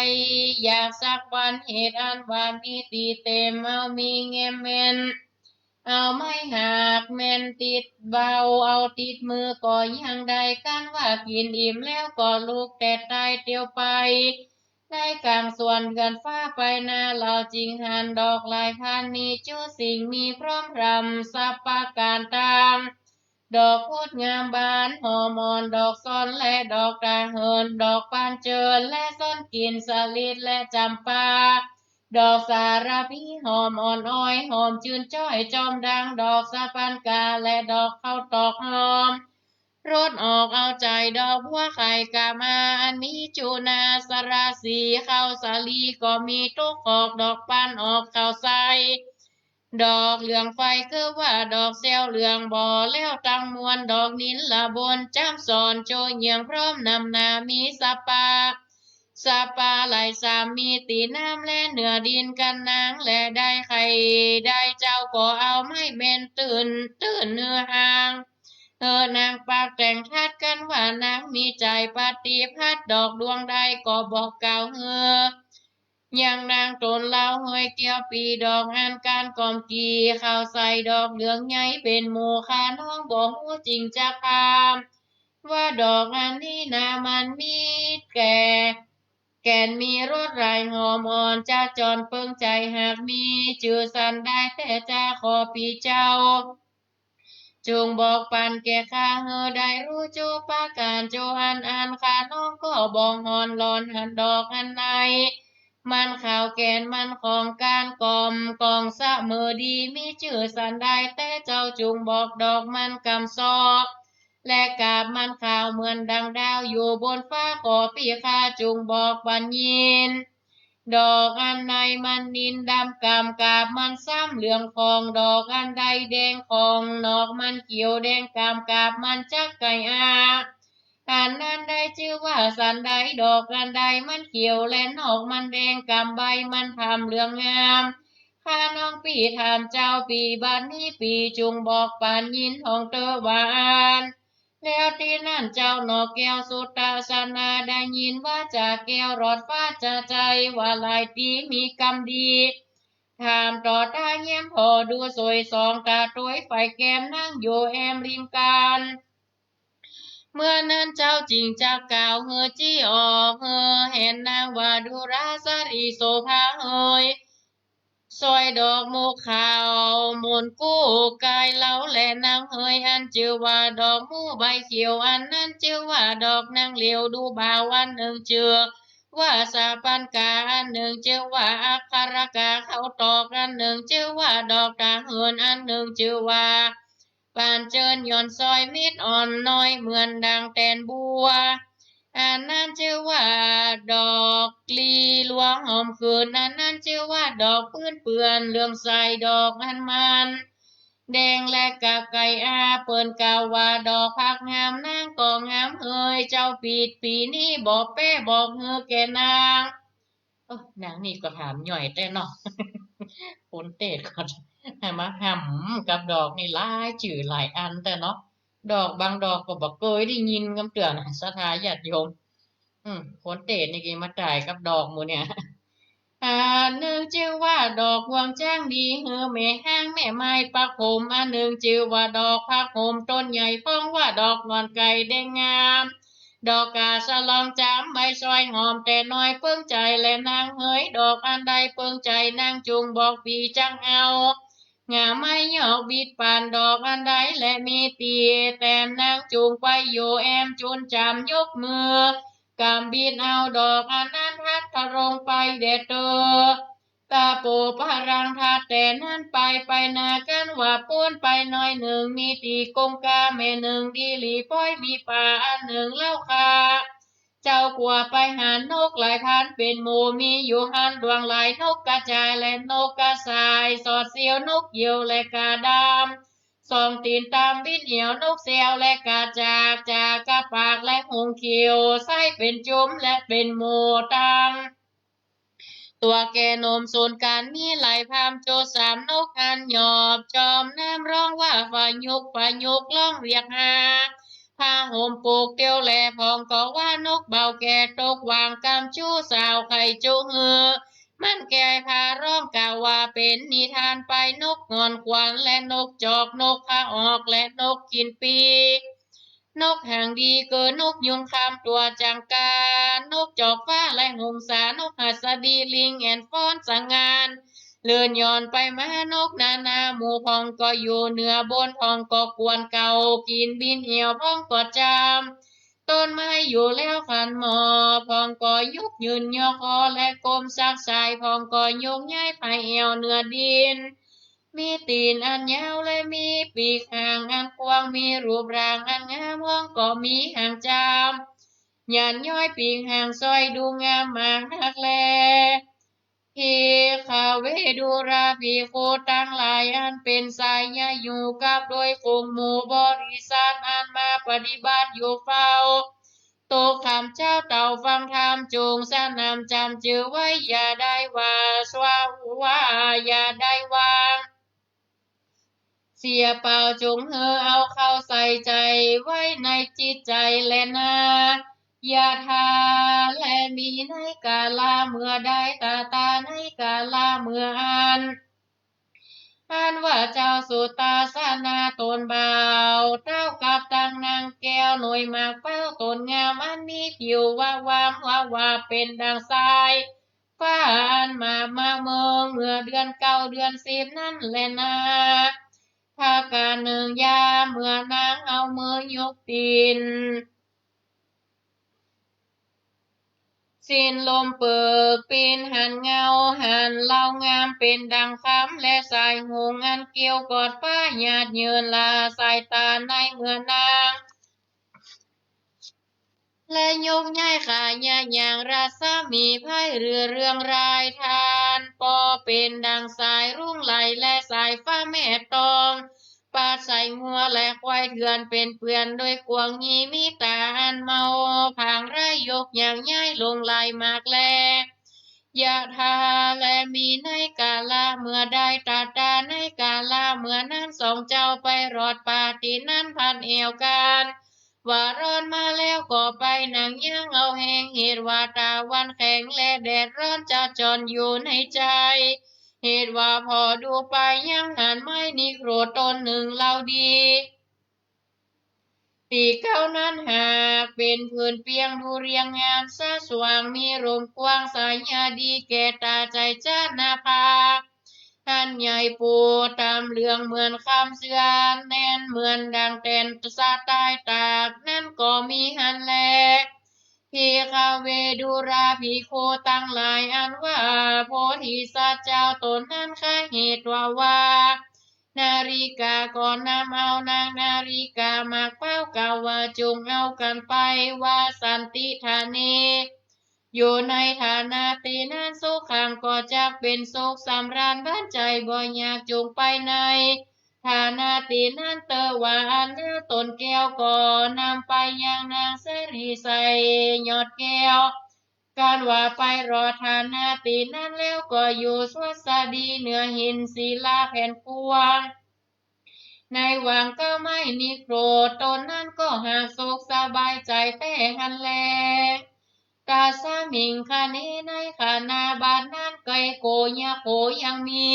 อยากสักวัน เหตุอันว่ามีตี้เต็ม เอามีแง้มแม่น เอาไม้หากแม่นติดเบา เอาติดมือก็ยังได้ กันว่ากิ๋นอิ่มแล้วก็ลุกแต๊ดไต้เตียวไป ในก๋างสวนเดือนฟ้าไปนา เฮาจึงหันดอกหลายพัน มีจุสิ่งมีพร้อมพร่ำสัพพะก๋านตาง ดอกพุดงามบานหอมอ่อน ดอกสนและดอกตาเหิน ดอกบานเจิญและส้นกลิ่นสะหลิดและจ๋ำปา ดอกสาระพีหอมอ่อนอ้อย หอมจื้นจ้อยจอมดัง ดอกสะปันกาและดอกข้าวตอกหอม รสออกเอาใจ๋ ดอกบัวไข่กามา อันมีจุนาสราสี ข้าวสาลีก็มีตุ๊กขอก ดอกปันออกข้าวใส ดอกเหลืองไฟคือว่าดอกแซวเหลือง บ่แล้วตังมวล ดอกนิลละบนจ๋ำสอน โจเยียงพร้อมนำหน้า มีสะปา สะปาไหลสาม มีตี้น้ำและเหนือดิน กันนางแลได้ใค่ได้เจ้า ก็เอาไม้แม่นตื้น ตื้นหื้อห่าง หื้อนางปากแต่งทัด กันว่านางมีใจ๋ปฏิภัท ดอกดวงใดก็บอกกล่าวหื้อ ยังนางตนเล่าเฮยเตียวปี ดอกอันก๋านก่อมกี่ ข้าวใสดอกเหลืองใหญ่เป๋นหมู่ ข้าน้องบ่ฮู้จริงจักถาม ว่าดอกอันนี้นามันมีแก่ แก่นมีรสหลายหอมอ่อน จะจอนเปิงใจ๋หากมี จื้อสันใดแต๊จา ขอปี้เจ้า จุ่งบอกปันแก่ข้า หื้อได้ฮู้จุประก๋าน จุอันอันข้าน้องก็บ่ห่อนหลอน หันดอกอันไหน มันขาวแก่นมันของก๋านก่อม ก่องเสมอดี มีจื้อสันใดแต๊เจ้า จุ่งบอกดอกมันกำซอก และกาบมันขาวเหมือนดังดาว อยู่บนฟ้า ขอปี้ข้าจุ่งบอกปันยิน ดอกอันในมันนินดำกำ กาบมันซ้ำเหลืองผ่อง ดอกอันใดแดงผ่อง นอกมันเขียวแดงกำ กาบมันจักไก่อา อันนั้นได้จื้อว่าสันใด ดอกอันใดมันเขียวและนอกมันแดงกำ ใบมันพร่ำเหลืองงาม ข้าน้องปี้ถามเจ้าปี้ บัดนี้ปี้จุ่งบอกปันยินของเต๊อะว่าอัน แล้วตี้นั้นเจ้านกแก้วสุตตาสนา ได้ยินว่าจาแก้วหลอดฟ้าจะใจ๋ ว่าหลายตี้มีกำดี ถามต่อตาแย้มผ่อดูสวยส่อง ต๋าตวยไฟแก้มนั่งอยู่แอมริมก๋าน เมื่อนั้นเจ้าจึงจักกล่าวหื้อจี้ออก หื้อหันนางว่าดูราสะหลีโสภาเหย สวยดอกหมู่ขาวมนกู้กายเล้า และนางเหยอันจื้อว่าดอกหมู่ใบเขียว อันนั้นจื้อว่าดอกนางเหลียวดูบ่าว อันนึ่งจื้อว่าสาปันกา อันนึ่งจื้อว่าอัครกา ข้าวตอก อันนึ่งจื้อว่าดอกตาเหิน อันนึ่งจื้อว่า ปานเจิญหย่อนซอยเม็ดอ่อนน้อยเหมือนดังแตนบัว อันนั้นจื้อว่าดอกลีลัวหอมเขิน อันนั้นจื้อว่าดอกปื้นเปื้อนเหลืองใส ดอกอันมันแดงและกาบไก่อา เปิ้นกล่าวว่าดอกผักงาม นางก็งามเหย เจ้าปิดปีนี้บอกแป้บอกหื้อแก่นาง โอ้ นางนี่ก็ถามหย่อยแต๊เนาะ คนเตศก็ให้มาห่ำกับดอกนี่หลายจื้อหลายอันแต๊เนาะ ดอกบางดอกก็บ่เกยได้ยินกำเตื้อนะ ศรัทธาญาติโยม อืม คนเตศนี่ก็มาต๋ายกับดอกหมู่เนี่ย อันนึ่งจื้อว่าดอกฮวงจั้งดี หื้อแม่ฮ้างแม่ไม้ปักผม อันนึ่งจื้อว่าดอกผักผมต้นใหญ่ พ่องว่าดอกหงอนไก่แดงงาม ดอกกาสะลองจามใบซอยหอมแต่น้อย เปิ้งใจ๋แลนางเหย ดอกอันใดเปิ้งใจ๋นางจุ่งบอกปี้จักเอา งาไม้ยอกบิดปันดอกอันใดแลมีตี้ แต้มนางจุ่งไปอยู่แอมจุนจ๋ำยกมือ กำบิดเอาดอกอันนั้นทัดทะลงไปแด่เตอ ตะโปปะรังทัดแต่นั้นไป ไปนากั๋นว่าป๊นไปหน้อยนึ่ง มีตี้กงกาแม่นึ่งดีหลีป๊อยมีป่าอันนึ่งเล่าค่ะ เจ้ากั๋วไปหันนกหลายพันเป๋นหมู่ มีอยู่หั้นหลวงหลายนกกระจายและนกกระสาย สอดเสี้ยวนกเหยี่ยวและกาดำ สองตี๋นต๋ามบินเหี่ยวนกแซวและกาจาก จากกาปากและหงส์เขียว ไส้เป๋นจุมและเป๋นหมู่ตั้ง ตั๋วแก่หนุ่มสูนกั๋นมีหลายพาม โจรสามนกอันหยอบ จอมน้ำฮ้องว่าฟายุก ฟายุกฮ้องเรียกหา ผ้าห่มปูกเตียวแล พ่องก็ว่านกเบาแก่ตกหว่างกำชู้สาวไข่จุกหื้อ มันแก่ผ้าฮ้องกล่าวว่าเป๋นนิทานไป นกหงอนขวัญและนกจอก นกพะออกและนกกิ๋นปี นกหางดีเก๋อนกยุงคำตั๋วจังกา นกจอกฟ้าและหงสา นกหัสดีลิงแอ่นฟ้อนสง่าน เลื่อนหย่อนไปมา นกนานาหมู่พ่องก็อยู่เหนือบน พ่องก็กวนเก่า กิ๋นบินเหี่ยวพ่องก็จำ ต้นไม้อยู่แล้วขันหมอบ พ่องก็ยกยืนยอคอและก้มซักไส้ พ่องก็ยกย้ายไผ่แอ่วเหนือดิน มีตี๋นอันยาวและมีปีกหางอันกว้าง มีรูปร่างอันงาม พ่องก็มีหางจาม หยันย้อยปีกหางซ่อยดูงามมากนักแล ภิกขเวดูราภิกขุตังหลาย อันเป๋นสายญาอยู่กับโดยฝูงหมู่บริษัท อันมาปฏิบัติอยู่เฝ้า ตุ๊กธรรมเจ้าเต้าฟังธรรม จุ่งสนำจ๋ำจื้อไว้ อย่าได้ว่าสวา ว่าอย่าได้วาง เสียเปล่า จุ่งหื้อเอาเข้าใส่ใจ๋ไว้ในจิตใจ๋แลนา ยะถา และมีในกาละเมื่อใด ตะตา ในกาละเมื่ออั้น อันว่าเจ้าสุตาสนาต๋นบ่าว เต้ากับตังนางแก้ว หน่วยหมากเป้าต๋นงาม อันมีผิววะวามวะวาเป๋นดั่งสาย ฟ้าอันมาบมาเมือง เมื่อเดือนเก้าเดือนสิบนั้นแลนา ภาคกาลนึ่งยาม เมื่อนางเอามือยกตี๋น สิ้นลมเปิกปิ๊นหันเงา หันเล่างามเป๋นดั่งคำ และสายหงส์อันเกี่ยวกอดฟ้าหยาดเยินละสายต๋าในเมื่อนาง และยกย้ายขายะอย่างรัศมีไพร่เรือเรืองรายทาน ปอเป๋นดั่งสายรุ้งไหลและสายฟ้าแม่ตอง ปาดใส่งัวและควายเถื่อนเป๋นเปื้อนโดยกวางยีมีต๋าอันเมา ผางร้ายยกอย่างย้ายลงหลายมากแล ยะถา และมีในกาละเมื่อใด ตะตา ในกาละเมื่อนั้น สองเจ้าไปรอดป่าตี้นั้นพันแอ่วกั๋น ว่าร้อนมาแล้วก็ไปหนังยังเอาแฮง เหตุว่าต๋าวันแข็งและแดดร้อนจะจ่อนอยู่ในใจ๋ เหตุว่าผ่อดูไปยังหันไม้นิโครธต้นนึ่งเล่าดี ตี้เก๊านั้นหากเป๋นผืนเปียงดูเรียงงามสะสว่าง มีร่มกว้างสายญาดีแก่ต๋าใจ๋จ้านาภา หันใหญ่ปูต๋ามเหลืองเหมือนคำเจือน แน่นเหมือนดั่งแตนสะตายตาก นั้นก็มีหั้นแล ภิกขเวดูราภิกขุตังหลาย อันว่าโพธิสัตว์เจ้าต๋นนั้นข้าเหตุว่าว่า นาริกาก็นำเอานางนาริกาหมากเป๊า กล่าวว่าจุ่งเอากั๋นไป วาสันติฐาเน อยู่ในฐานะตี้นั้น สุขัง ก็จักเป๋นสุขสำราญบั้นใจ๋ บ่อยากจุ่งไปในฐานะตี้นั้นเต๊อะ ว่าอั้นแล้วต๋นแก้วก็นำไปยังนางสะหลีใส่ยอดแก้ว กันว่าไปรอดฐานะตี้นั้นแล้วก็อยู่สวัสดีเหนือหินศิลาแผ่นกว้าง ในหว่างเก๊าไม้นิโครธ ต๋นนั้นก็หากสุขสบายใจ๋แต๊หั้นแล ตัสสมิง คเน ในขณะบัดนั้น ไกโข ยักโข ยังมี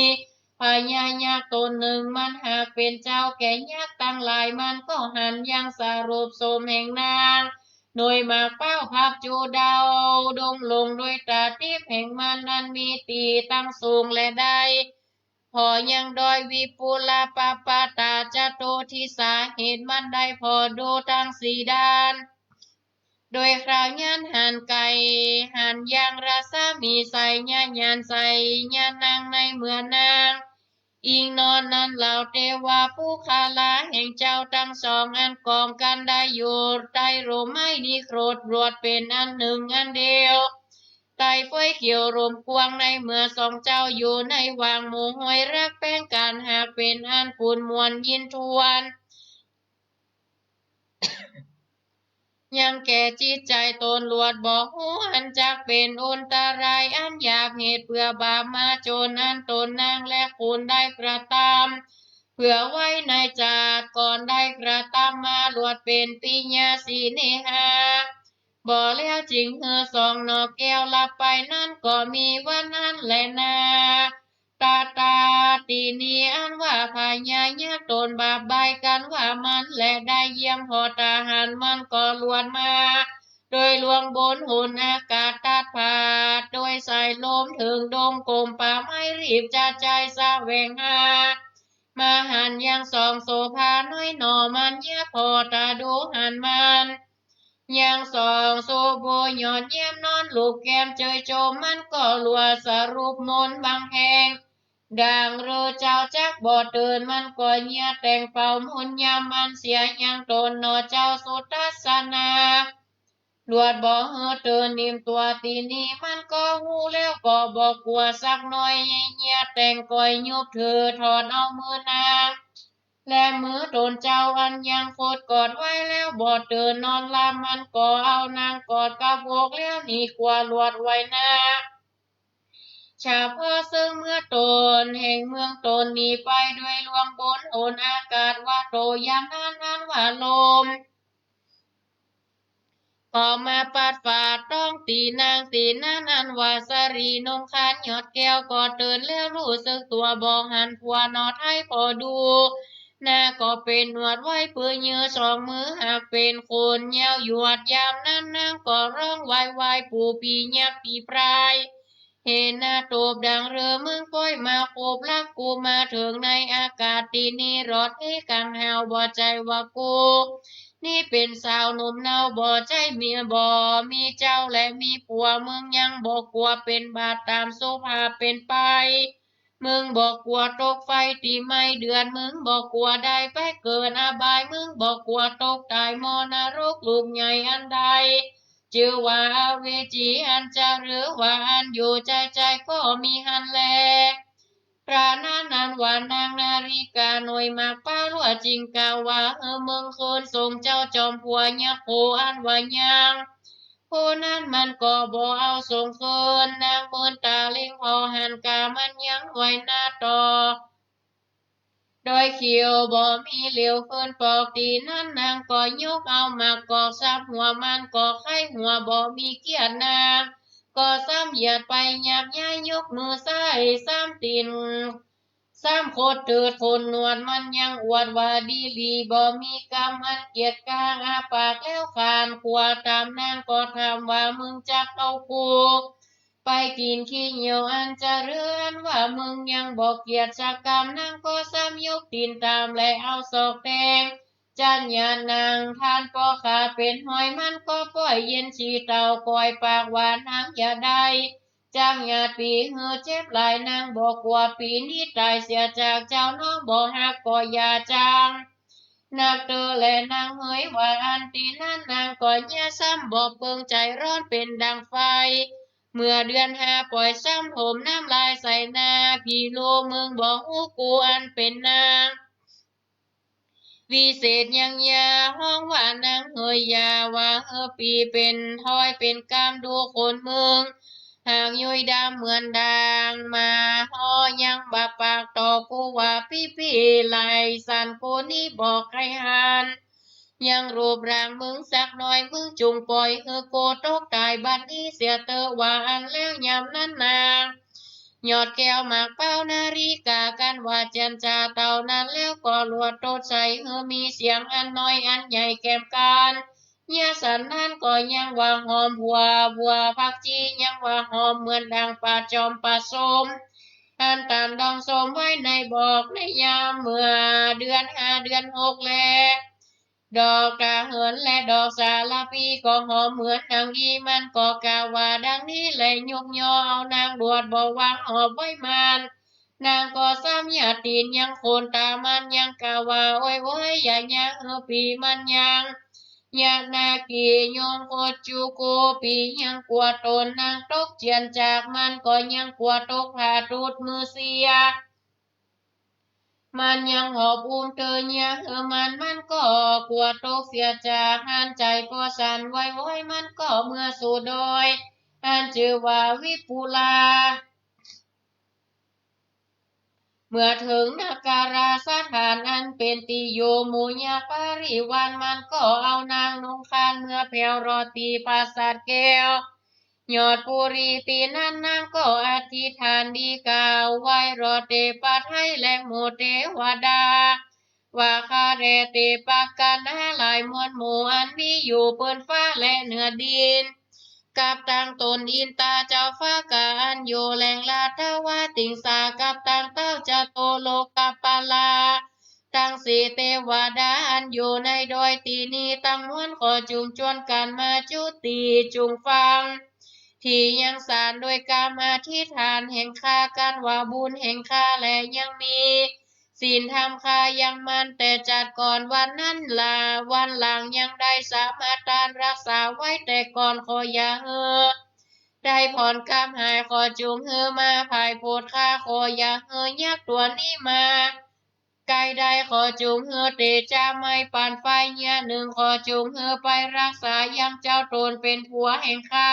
พญายักษ์ต๋นนึ่ง มันหากเป๋นเจ้าแก่ยักษ์ตังหลาย มันก็หันยังสรุปโสมแห่งนาง หน่วยหมากเป๊าผักจูดาวดงลงโดยต๋าติ๊บแห่งมัน อันมีตี้ตั้งสูงและได้ ผ่อยังดอยวิปุลปปาตาจตุทิศา เหตุมันได้ผ่อดูตังสี่ด้าน โดยคราวยั้นหันไก่ หันยางรัศมีใส ญาญาณใส ญาณนางในเมืองนาง อิงนอนนั้นเหล่าเตวปุคคละแห่งเจ้าตังสองอันกองกันได้อยู่ใต้ร่มไม้นิโครธ รวดเป๋นอันหนึ่งอันเดียว ไต่เฟ้ยเขียวร่มกว้างในเมืองสองเจ้าอยู่ในหว่างหมู่ห้วยรักแป้งกัน หากเป๋นอันปูนมวลยินทวน ยังแก่จิตใจ๋ตน ลวดบ่ฮู้อันจักเป๋นอันตรายอันหยาบ เหตุเปื้อบาปมาจนอันตนนางและคุณได้กระตำเปื้อไว้ในจาติก่อนได้กระตำมา ลวดเป๋นปิยสิเนหา บ่แล้วจึงหื้อสองหน่อแก้วหลับไป นั้นก็มีวันนั้นแลนา ตาตา ตี้นี้อันว่าพญายักษ์ตนบาปบายกั๋นว่ามัน และได้เยี่ยมผ่อตาหารมันก็ลวดมา โดยล่วงบนหนอากาศตัดผาด โดยสายลมเถิงดงกมป่าไม้ รีบจะใจ้แสวงหา มาหันยังสองโสภาน้อยหน่อมัน เยียบผ่อตาดูหันมัน ยังสองโสโบยอดเยี่ยมนอนลูบแก้มเจยโจม มันก็ลวดสรุปมนต์บังแห่ง ดังฤๅเจ้าจักบ่ตื่น มันก็เยียะแต่งเป่ามนต์ยามมันเสีย ยังตนหน่อเจ้าสุทัศนา ลวดบ่หื้อตื่นนิ่มตั๋ว ตี้นี้มันก็ฮู้แล้วก็บ่กั๋วสักหน่อย เยียะแต่งก่อยยุบถือถอนเอามือนาง และมือตนเจ้าอันยังคดกอดไว้แล้วบ่ตื่นนอนหลับ มันก็เอานางกอดกับอกแล้วหนีกั๋วลวดไว้นา เฉพาะซึ่งเมืองตนแห่งเมืองตนหนีไป โดยล่วงบนหนอากาศว่าโต ยามนั้นอันว่าลม ก็มาปัดฝ่าต้องตี้นาง ตี้นั้นอันว่าสะหลีนุ่งขานยอดแก้ว ก็ตื่นแล้วฮู้สึกตั๋ว บ่หันผัวหน่อไท้ผ่อดู นาก็เป๋นหนวดไว้ปือยื้อสองมือ หากเป๋นคนยาวหยวด ยามนั้นนางก็ฮ้องวายวาย ปู่ผียักษ์ผีพราย เหนาตูบ ดังฤๅมึงป้อยมาขบลักกูมาเถิงในอากาศตี้นี้ รอดเฮกังหาว บ่ใจ้ว่ากู นี้เป๋นสาวหนุ่มเนา บ่ใจ้เมีย บ่มีเจ้าและมีผัว มึงยังบ่กั๋วเป๋นบาปต๋ามสุภาพเป๋นไป มึงบ่กั๋วตกไฟตี้ไหม้เดือด มึงบ่กั๋วได้ไปเกิดอบาย มึงบ่กั๋วตกต๋ายหม้อนรกลูกใหญ่อันใด จื้อว่าอเวจี อันจะหื้อว่าอันอยู่ใจ้ๆ ก็มีหั้นแล ครานั้นอันว่านางนาริกาหน่วยหมากเป๊าลวดจึงกล่าวว่า หื้อมึงคืนส่งเจ้าจอมผัวยักษ์โขอันว่ายัง ผู้นั้นมันก็บ่เอาส่งคืน นางเมินต๋าเล็งผ่อหันก๋ามันยังไหวนาต่อ โดยเขียวบ่มีเหลียวคืนปอก ตี้นั้นนางก็ยกเอาหมากกอกสับหัวมัน ก็ไข้หัวบ่มีเกียรตินาง ก็ซ้ำเหยียดไปหยาบย้ายยกมือซ้ายซ้ำตี๋น ซ้ำขดเถิดขนหนวดมันยังอวดว่าดีหลี บ่มีกำอันเกียจคร้าน อาปากแล้วขานขวาต๋ามนางก็ถามว่า มึงจักเอากูไปกิ๋นขี้เหยี่ยวอันจะหื้อ อันว่ามึงยังบ่เกียจสักกำ นางก็ซ้ำยกตี๋นต๋ามและเอาศอกแตง จัดหยาดนาง ท่านป้อขาเป๋นห้อย มันก็ป้อยเย็นฉี่เต่า ก่อยปากว่านางอย่าได้ จักหยาดปี๋หื้อเจ็บหลาย นางบ่กั๋วปี๋นี้ต๋ายเสียจากเจ้า น้องบ่ฮักก็อย่าจัง นักเตื้อแลนางเหยว่าอั้น ตี้นั้นนางก็เยียะซ้ำบ่เปิงใจ๋ ฮ้อนเป๋นดังไฟ เมื่อเดือนห้าป้อยซ้ำถมน้ำลายใส่หน้า ผีลูก มึงบ่ฮู้กูอันเป๋นนาง วิเศษยังยาฮ้องว่านางเหย อย่าว่าหื้อปี๋เป๋นถ้อยเป๋นกำ ดูคนมึง หากยุยดำเหมือนด่างหมาฮ้อ ยังบ่ปากต่อกูว่าปี้ปี้ไหล่สั่น กูนี้บ่ใค่หันยังรูปร่างมึงสักหน่อย มึงจุ่งป้อยหื้อกูตกต๋ายบัดนี้เสียเต๊อะ ว่าอั้นแล้วยามนั้นนาง ยอดแก้วหมากเป๊านาริกา กันว่าเจียนจ๋าเต้านั้น แล้วก็ลวดตดใส่หื้อมีเสียงอันน้อยอันใหญ่แก่มกั๋น เยียะสันนั้นก็ยังว่าหอม บัว บัวผักจียังว่าหอม เหมือนดังป่าจอมป่าส้ม อันตานดองส้มไว้ใน บอกในยามเมื่อเดือนห้าเดือนหกแล ดอกตาเหินและดอกสาละพีก็หอมเหมือนดังอี้ มันก็กล่าวว่าดังนี้แล ยกยอเอานางหลวดบ่วางหอบไว้มัน นางก็ซ้ำหยาดตี๋นยังโคนต๋ามัน ยังกล่าวว่า โอ๊ยโอ๊ย อย่าหยาหื้อปี๋มันยัง ยะนากี โยงโคจุโก ปี๋ยังกั๋วต๋น นางตกเจียนจากมันก็ยังกั๋วตกผ้าตูดมือเสีย มันยังหอบอุ้มเตอเยียะหื้อมัน มันก็กั๋วตกเสียจากหั้น ใจ๋ก็สั่นไหวๆ มันก็เมือสู่ดอย อันจื้อว่าวิปุลา เมื่อเถิงนคราสถานอันเป๋นตี้อยู่หมู่ยักษ์บริวาร มันก็เอานางนุงคานเมือแผวรอดตี้ปราสาทแก้ว ยอดปุรี ตี้นั้นนางก็อธิษฐานดีกล่าวไหว้รอดเตปะไทยและหมู่เตวดา ว่าข้าแด่เตปะกัณหาหลายมวลหมู่อันมีอยู่เปิ้นฟ้าและเหนือดิน กับตังตนอินตาเจ้าฟ้ากาอันอยู่แหล่งราชวาติงสา กับตังเต้าจตุโลกปัลลา ตังสี่เตวดาอันอยู่ในดอยตี้นี้ตังมวลขอจุ่งจวนกั๋นมาจุติจุ่งฟัง ตี้ยังสานด้วยกำอธิษฐานแห่งข้า กั๋นว่าบุญแห่งข้าแลยังมี ศีลธรรมข้ายังมั่นแต่จัดก่อนวันนั้นลา วันหลังยังได้สมาทานรักษาไว้แต่ก่อน ขออย่าหื้อได้ผ่อนกำหาย ขอจุ่งหื้อมาผายโผดข้า ขออย่าหื้อยักษ์ตั๋วนี้มาใก้ได้ ขอจุ่งหื้อเตจะไหม้ปานไฟเยียะนึ่ง ขอจุ่งหื้อไปรักษายังเจ้าต๋นเป๋นผัวแห่งข้า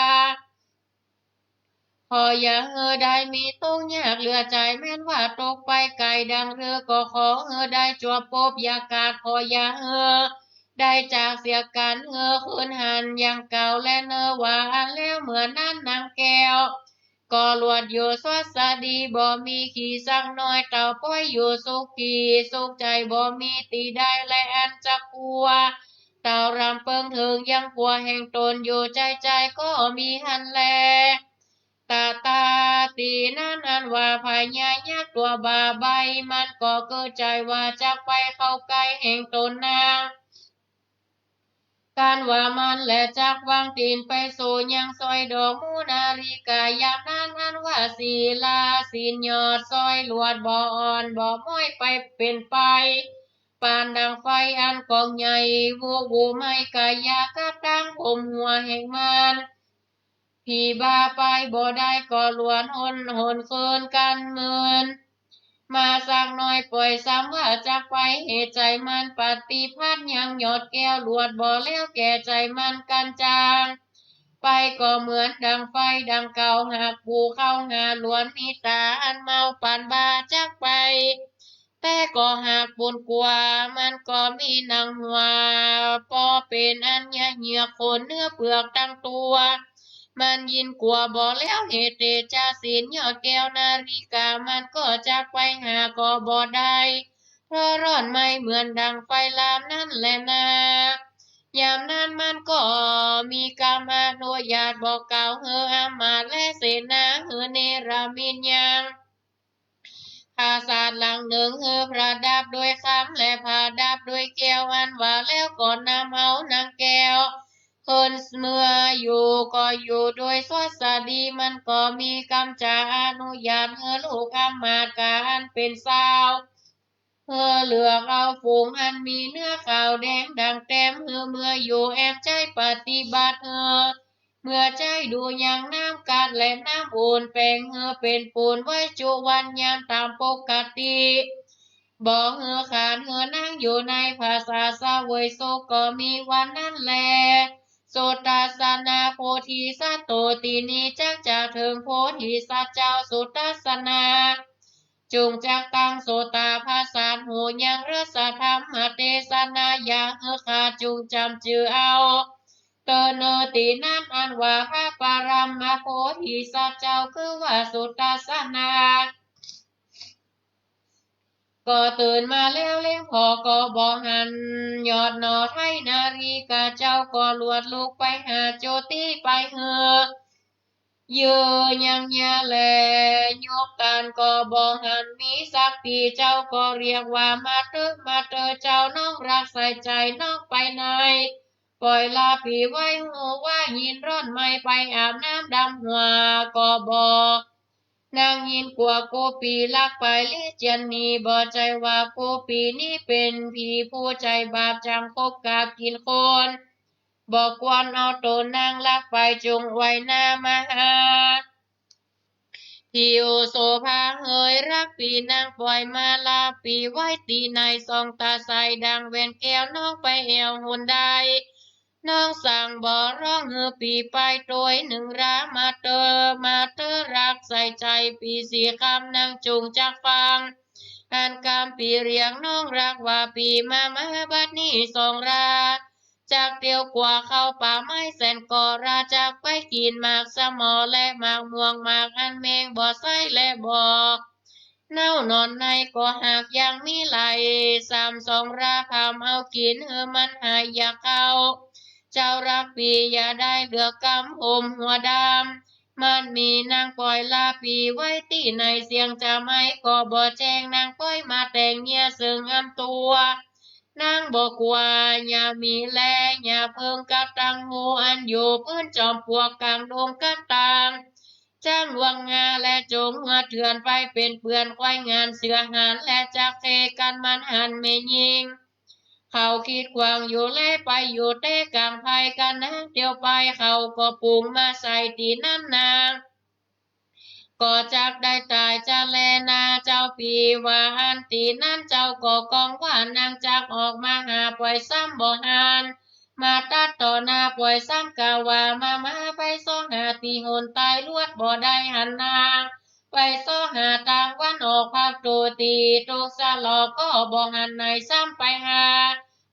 ขออย่าหื้อได้มีตุ๊กข์ยากเหลือใจ๋ แม้นว่าตกไปไก๋ดังเรือ ก็ขอหื้อได้จวบปบยากาศ ขออย่าหื้อได้จากเสียกั๋น หื้อคืนหันอย่างเก่าแลเนอ ว่าอั้นแล้วเมื่อนั้นนางแก้วก็หลวดอยู่สวัสดี บ่มีขี้สักหน้อย เต้าป้อยอยู่สุขีสุขใจ๋ บ่มีตี้ใดแลอันจะกั๋ว เต้ารำเปิงเถิงยังกั๋วแห่งต๋นอยู่ ใจ๋ๆ ก็มีหั้นแล ตะตา ตี้นั้นอันว่าพญายักษ์ตั๋วบ่าใบ มันก็เกอใจ๋ว่าจักไปเข้าใก้แห่งต๋นนาง กั๋นว่ามันแลจักวางตี๋นไปสู่ยังซอยดอกมูนาริกา ยามนั้นอันว่าศีลาศีลยอดซอยหลวดบ่อ่อนบ่ม้อยไปเป๋นไป ปานดังไฟอันกองใหญ่วุบๆ ไหม้กายากับตังผมหัวแห่งมัน ผีบ้าไปบ่ได้ก็หลวนหนหนคืนกั๋นเมิน มาสักหน้อยป่อยซ้ำว่าจักไป เหตุใจ๋มันปฏิพัทธ์ยังยอดแก้วหลวดบ่แล้วแก่ใจ๋มันกั๋นจาง ไปก็เหมือนดังไฟดังเก่า หากผู้เข้าหาหลวนมีต๋าอันเมาปานบ้าจักไป แต่ก็หากปูนกั๋ว มันก็มีหนังหัว ปอเป๋นอันเยียะเหยือกขนเนื้อเปลือกตังตั๋ว มันยินกั๋วบ่แล้วเหตุเตจะศีลยอดแก้วนาริกา มันก็จักไปหาก็บ่ได้ เพราะร้อนไหม้เหมือนดังไฟลามนั้นแลนา ยามนั้นมันก็มีกำอนุญาตบอกกล่าวหื้ออำมาตย์และเสนาหื้อเนรมิตยัง ปราสาทหลังนึ่งหื้อประดับด้วยคำและประดับด้วยแก้ว อันว่าแล้วก็นำเอานางแก้ว เปิ้นเมืออยู่ก็อยู่โดยสวัสดี มันก็มีกำจ๋าอนุญาตหื้อลูกอำมาตย์ก๋าอันเป๋นสาว หื้อเลือกเอาฝูงอันมีเนื้อขาวแดงดั่งแต้มหื้อเมืออยู่ แอบใจ๊ปฏิบัติหื้อ เมือใจ๊ดูยังน้ำกัดและน้ำอุ่น แป๋งหื้อเป๋นปูนไว้จุวันยามต๋ามปกติ บ่หื้อขาดหื้อนางอยู่ในผสาเสวยสุข ก็มีวันนั้นแล สุทัสสนาโพธิสัตว์โต ตี้นี้จักจะเถิงโพธิสัตว์เจ้าสุทัสสนา จุ่งจักตั้งโสตาประสาทหูยังรสธรรมเตสนา อย่าหื้อขาดจุ่งจ๋ำจื้อเอา เตอเนอตี้นั้นอันว่าพระปรมโพธิสัตว์เจ้า คือว่าสุทัสสนา ก็ตื่นมาแล้วเล็งผ่อก็บ่หัน ยอดหน่อไทรนาริกาเจ้าก็หลวดลุกไปหาจุติไปหื้อ เยื่อยังเยียะแล ยกก๋านก็บ่หันมีสักตี้ เจ้าก็เรียกว่ามาเต๊อะ มาเต๊อะ เจ้าน้องรักใส่ใจ๋น้องไปไหน ป่อยลาปี้ไว้ ฮู้ว่ายินร้อนไหม ไปอาบน้ำดำหัวก็บ่ นางยินกั๋วกู้ปี้ลักไปลี้เจียนหนี บ่ใจ้ว่ากู้ปี้นี้เป๋นผีผู้ใจ๋บาป จั้งคบกากิ๋นคน บ่ควรเอาตั๋วนางลักไป จุ่งไหว้หน้ามาหา ผิวโสภาเหย รักปี้นางป่อยมาลาปี้ไว้ตี้ไหน ส่องต๋าใสดั่งแหวนแก้ว น้องไปแอ่วหนใด น้องสั่งบ่ร้องหื้อปี้ไปตวยนึ่งรา มาเต๊อะ มาเต๊อะ รักใส่ใจ๋ปี้สี่คำ นางจุ่งจักฟัง หันกำปี้เรียกน้องรักว่าปี้มา มาบัดนี้ส่องรา จักเตียวกั๋วเข้าป่าไม้แสนกอรา จักไปกิ๋นหมากสะหมอและหมากม่วง หมากอันแมงบ่ใส้และบ่เน่า หน่อนในก็หากยังมีหลาย สามส่องราพร่ำเอากิ๋น หื้อมันหายอยากเข้า เจ้ารักปี้อย่าได้เหลือกำห่มหัวดำ มันมีนางป่อยลาปี้ไว้ตี้ไหน เสียงจะไมก็บ่แจ้ง นางป่อยมาแต่งเยียะเซิงอำตั๋ว นางบ่กั๋ว อย่ามีแล อย่าเพิ่งกระตัง ฮู้อันอยู่ปื๊นจอมปลวกก๋างดงก๋างต่าง จั้งหลวงงาและจงหัวเถื่อน ไปเป๋นเปื้อนควายงานเสือหาน และจักเขกั๋นมันหันแม่ญิง เขาคิดขวางอยู่แล ไปอยู่แต่ก๋างไพร่ กะนางเตียวไป เขาก็ปูงมาใส่ตี้นั้น นาง ก็จักได้ต๋ายจะแลนา เจ้าปี้ว่าอันตี้นั้น เจ้าก็กองว่านางจักออกมาหา ป่อยซ้ำบ่หัน มาตัดต่อหน้า ป่อยซ้ำกล่าวว่า มา มา ไปซอกหาตี้หนต๋าย ลวดบ่ได้หันนาง ไปซอกหาตางวันออก ภาคตั๋วตี้ตกสะหลอก ก็บ่หันไหน ซ้ำไปหา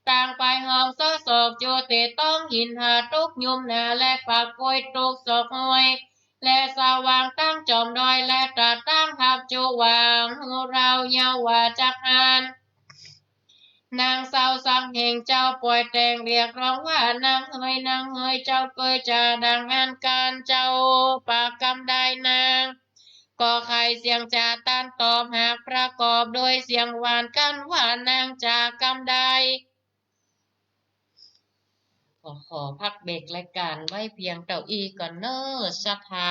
ตางไปห้องซอก ซอกโจเตต้องหินหาตกยุมหนา และปากกล้วยตกซอกห้วย และสว่างตั้งจอมดอย และตาตั้งทับจุวาง ฮู้ราวเยาว่าจักหัน นางเศร้าสังแห่งเจ้าป่อยแต่งเรียกร้องว่า นางเหย นางเหย เจ้าเกยจะดังอันกั๋น เจ้าปากกำใดนาง ก็ไขเสียงจะตันตอบ หากประกอบโดยเสียงหวานกั๋นว่า นางจะกำใด ขอ ขอพักเบรกรายการไว้เพียงเต้าอี้ก่อนเน่อศรัทธา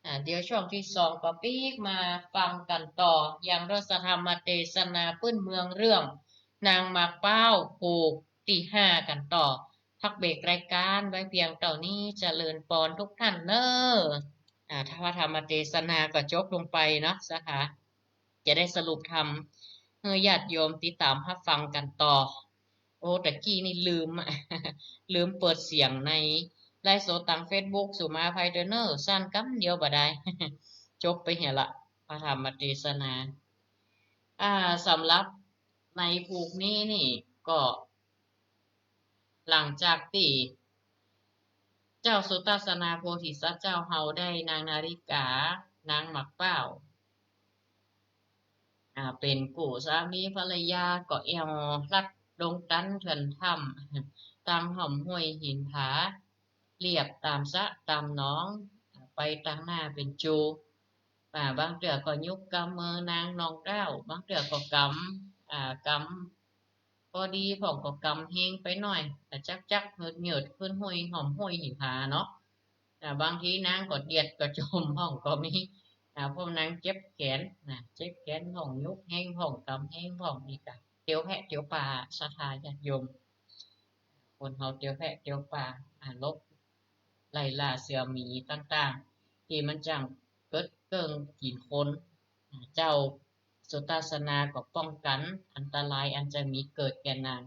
อ่า เดี๋ยวช่วงตี้สองก็ปิ๊กมาฟังกั๋นต่อ อย่างรสธรรมเตสนาปื้นเมืองเรื่องนางหมากเป๊าผูกตี้ห้ากั๋นต่อ พักเบรกรายการไว้เพียงเต้านี้ เจริญปอนทุกท่านเน่อ อ่า ถ้าว่าธรรมเตสนาก็จบลงไปเนาะศรัทธา จะได้สรุปธรรมหื้อญาติโยมติดต๋ามฮับฟังกั๋นต่อ โอ้ ตะกี้นี่ลืม ลืมเปิดเสียงในไลฟ์สดตางเฟซบุ๊ก สุมาอภัยเต๊อะเน่อ สั้นกำเดียวบ่ได้ จบไปเหียละ พระธรรมเตสนา อ่า สำหรับในผูกนี้นี่ก็ หลังจากตี้เจ้าสุทัศนาโพธิสัตว์เจ้าเฮาได้นางนาริกา นางหมากเป๊า อ่า เป๋นกู้สามีภรรยา ก็แอ่วลัดดงตันเถื่อนถ้ำ ต๋ามห้ำห้วยหินผา เลียบต๋ามสระต๋ามหนอง ไปตางหน้าเป๋นจู อ่า บางเตื้อก็ยุกกำมือนางนองเต้า บางเตื้อก็กำ อ่า กำ พอดีพ่องก็กำแฮงไปหน้อย แต่จักๆ เหยิดๆ ขึ้นห้วยห้ำห้วยหินผาเนาะ อ่า บางทีนางก็เดียดก็จ๋มพ่องก็มี อ่า เพราะนางเจ็บแขนนะ เจ็บแขนพ่อง ยุกแฮงพ่อง กำแฮงพ่อง นี่กะเตียวแพะเตียวปลา ศรัทธาญาติโยม คนเฮาเตียวแพะเตียวปลา อ่า หลบไล่ล่าเสือหมีต่างๆ ตี้มันจั้งเกิดเกิ่งกิ๋นคน อ่า เจ้า สุทัศนาก็ป้องกั๋นอันตรายอันจะมีเกิดแก่นาง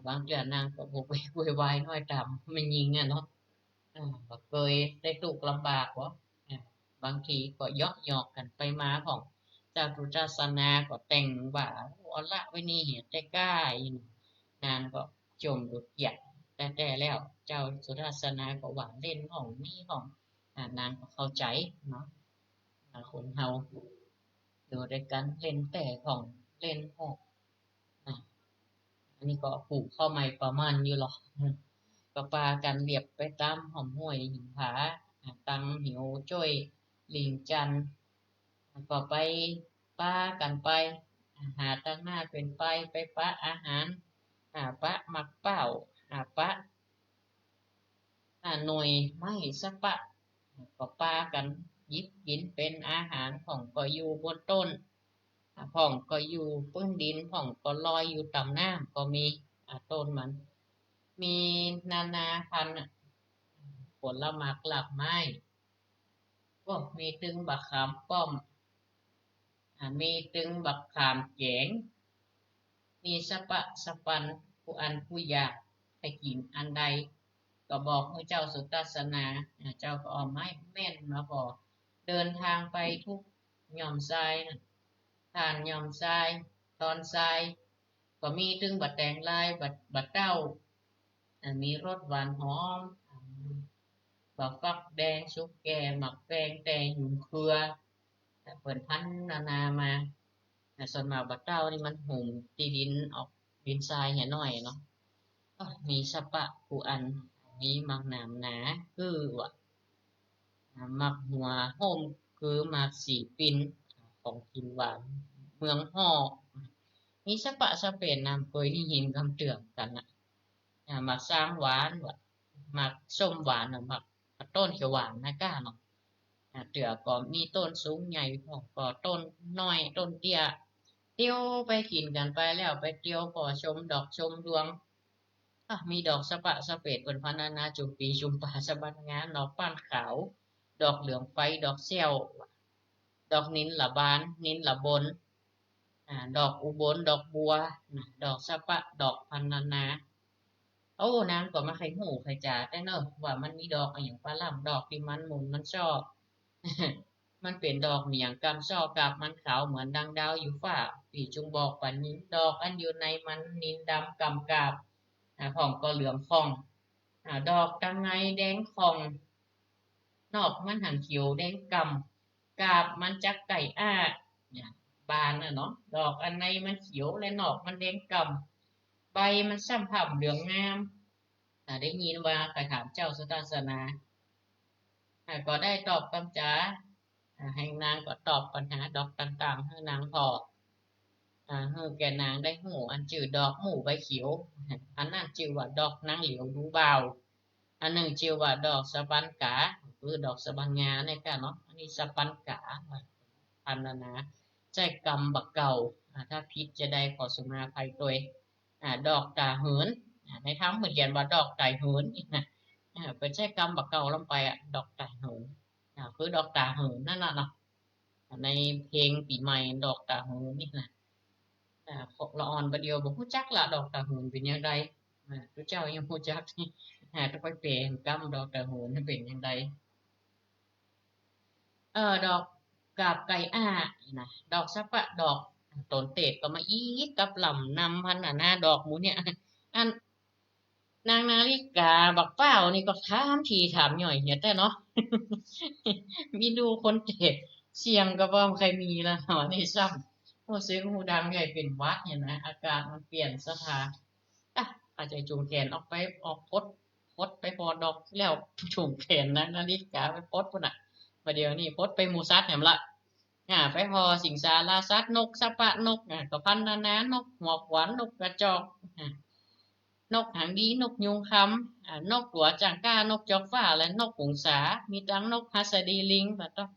บางเตื้อนางก็โวกเวกโวยวายหน้อยต๋ามแม่ญิงอะเนาะ อ่า ก็เกยได้ตุ๊กข์ลำบากบ่ อ่า บางทีก็เยาะหยอกกั๋นไปมาพ่อง เจ้าสุทัศนาก็แต่งว่า โอ้ เอาละไว้นี่เหียแต่ก้า นางก็จ๋มดุดเกียด แต๊ๆ แล้ว เจ้าสุทัศนาก็ว่าเล่นพ่องมีพ่อง อ่า นางก็เข้าใจ๋เนาะ อ่า คนเฮาอยู่ตวยกั๋นเล่นแต๊พ่องเล่นพ่อง อ่า อันนี้ก็ผูกเข้าใหม่ประมาณอยู่หรอก อืม ก็ปากั๋นเลียบไปต๋ามห้ำห้วยหินผา อ่า ตังหิวจ้วยหลิงจันทร์ ก็ไปปะกั๋นไป อ่า หาตังหน้าเป๋นไป ไปปะอาหาร อ่า ปะหมากเป้า อ่า ปะ อ่า หน่วยไม้สะปะ ก็ปากั๋นหยิบกิ๋นเป๋นอาหาร พ่องก็อยู่บนต้น อ่า พ่องก็อยู่ปื้นดิน พ่องก็ลอยอยู่ต๋ามน้ำก็มี อ่า ต้นมัน มีนานาพันธุ์ อ่ะ ผลหมากรากไม้ ก็มีตึงบักขามป้อม อ่า มีตึงบักขามแจ๋ง มีสะปะสะปัน ผู้อั้นผู้อยากจะกิ๋นอันใด ก็บอกหื้อเจ้าสุทัศนา อ่า เจ้าก็เอาไม้แม่นมาผ่อ เดินตางไปทุกหย่อมซายน่ะ ผ่านหย่อมซาย ตอนซาย ก็มีตึงบ่าแตงลาย บ่า บ่าเต้า อ่า มีรสหวานหอม อ่า บ่าฟักแดง สุกแก่ หมากแปง แตง หยุงเครือ อ่า เปิ้นพันนานามา อ่า ส่วนมากบ่าเต้านี่มันหุมตี้ดินออก ดินซายเหียน้อยเนาะ อ่า มีสะปะผู้อั้น มีหมากหนามหนา คือว่า อ่า หมากหัวโฮม คือหมากสีปิน ของกิ๋นหวาน เมืองฮ้อ มีสะปะสะเป๋น น้ำเกย ได้ยินกำเตื้องกั๋นน่ะ อ่า หมากซางหวาน ว่า หมากส้มหวานน่ะ หมากต้นเขียวหวานนะก้าเนาะ อ่า เตื้อก็มีต้นสูงใหญ่ พ่องก็ต้นน้อย ต้นเตี้ย เตียวไปกิ๋นกั๋นไปแล้ว ไปเตียวผ่อชมดอกชมดวง อ่ะ มีดอกสะปะสะเป๋น เปิ้นพันนานา จุมปี จุมปา สะบันงา ดอกป้านขาว ดอกเหลืองไฟ ดอกแซ้ว ดอกนิลบาน นิลบน อ่า ดอกอุบล ดอกบัว นะ ดอกสะปะ ดอกพันนานา โอ้ นางก็บ่ใค่ฮู้ใค่จ๋าแต๊เนาะ ว่ามันมีดอกอะหยังปะล้ำ ดอกตี้มันหมุนมันซ้อ มันเป๋นดอกเหมียงกำซ้อกาบมันขาวเหมือนดังดาวอยู่ฟ้า ปี้จุ่งบอกปันนี้ ดอกอันอยู่ในมันนิลดำกำกาบ อ่า พ่องก็เหลืองผ่อง อ่า ดอกตังในแดงผ่อง นอกมันหันเขียวแดงกำ กาบมันจักไก่อ้า เนี่ย บานน่ะเนาะ ดอกอันในมันเขียวและนอกมันแดงกำ ใบมันซ้ำพ่ำเหลืองงาม อ่า ได้ยินว่าใค่ถามเจ้าสุทัศนา อ่า ก็ได้ตอบกำจ๋า อ่า หื้อนางก็ตอบปัญหาดอกต่างๆ หื้อนางผ่อ อ่า หื้อแก่นางได้ฮู้ อันจื้อดอกหมู่ใบเขียว อันนั้นจื้อว่าดอกนางเหลียวดูบ่าว อันนึ่งจื้อว่าดอกสะปันก๋า คือดอกสะปันงาเนี่ยก้าเนาะ อันนี้สะปันก๋า พันนานา ใจ๊กำบ่าเก่า อ่า ถ้าผิดจะได้ขอสุมาอภัยตวย อ่า ดอกต๋าเหิน อ่า ในธรรมเปิ้นเขียนว่าดอกต๋าเหินนี่นะ อ่า เปิ้นใจ๊กำบ่าเก่าลงไปอะ ดอกต๋าเหิน อ่า คือดอกต๋าเหินนั่นน่ะเนาะ ในเพลงปี๋ใหม่ดอกต๋าเหินนี่นะ อ่า พวกละอ่อนบ่าเดี่ยวบ่ฮู้จักละ ดอกต๋าเหินเป๋นอย่างใด อ่า ตุ๊เจ้ายังฮู้จัก อ่า ต้องไปแปลกำดอกต๋าเหินมันเป๋นอย่างใด เออ ดอกกาบไก่อ้านะ ดอกสะปะ ดอกต๋นเตศก็มาอีกกับลำนำพันนานาดอกหมู่เนี่ย อัน นางนาริกาบักเป้านี่ก็ถามทีถามหย่อยเหียแต๊เนาะ มีดูคนเตศเสียงก็บ่ใค่มีละเนาะ นี่ซ้ำ โอ้ เสียงหูดังใหญ่เป๋นหวัดเนี่ยนะ อากาศมันเปลี่ยนสภาพ อ่ะ ข้าจะจูงแขนออกไป ออกปด ปดไปผ่อดอกแล้ว จูงแขนนางนาริกาไปปดปู้นน่ะ บ่าเดี่ยวนี้ปดไปหมู่สัตว์แหมละ อ่า ไปผ่อสิงสาราสัตว์ นกสะปะนก อ่า ก็พันนานา นกหัวขวัญ นกกระจอก อ่า นกหางดี นกยูงคำ อ่า นกตั๋วจ่างก้า นกจอกฟ้า และนกหงสา มีตังนกหัสดีลิง บ่าต้อง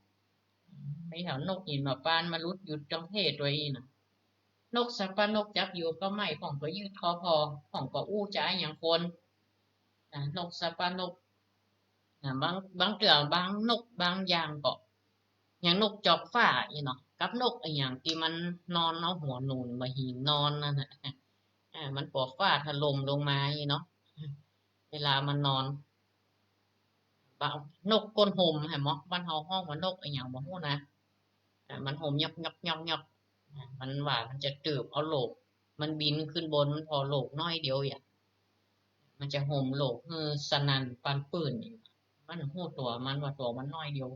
มีแถวนกหิมพานต์มาหลุดอยู่ตรงเทศตวยอี้น่ะ นกสะปะนกจับอยู่ก็ไม้ พ่องก็ยืดคอผ่อ พ่องก็อู้จ๋าอะหยังคน อ่า นกสะปะนก อ่า บาง บางเตื้อ บางนก บางอย่างก็ อย่างนกจอกฟ้าอี้เนาะ กับนกอะหยังตี้มันนอนเอาหัวหนุนบ่าหินนอนนั่นน่ะ อ่า มันปอฟ้าถล่มลงมาอี้เนาะ เวลามันนอน บาง นกก้นห่มแหมเนาะ บ้านเฮาฮ้องว่านกอะหยังบ่ฮู้นะ อ่า มันห่มยอกๆๆๆ อ่า มันว่ามันจะเติบเอาโหลก มันบินขึ้นบน มันผ่อโหลกน้อยเดียวอะ มันจะห่มโหลกหื้อสนั่นปานปื้น มันฮู้ตั๋วมันว่าตั๋วมันน้อยเดียว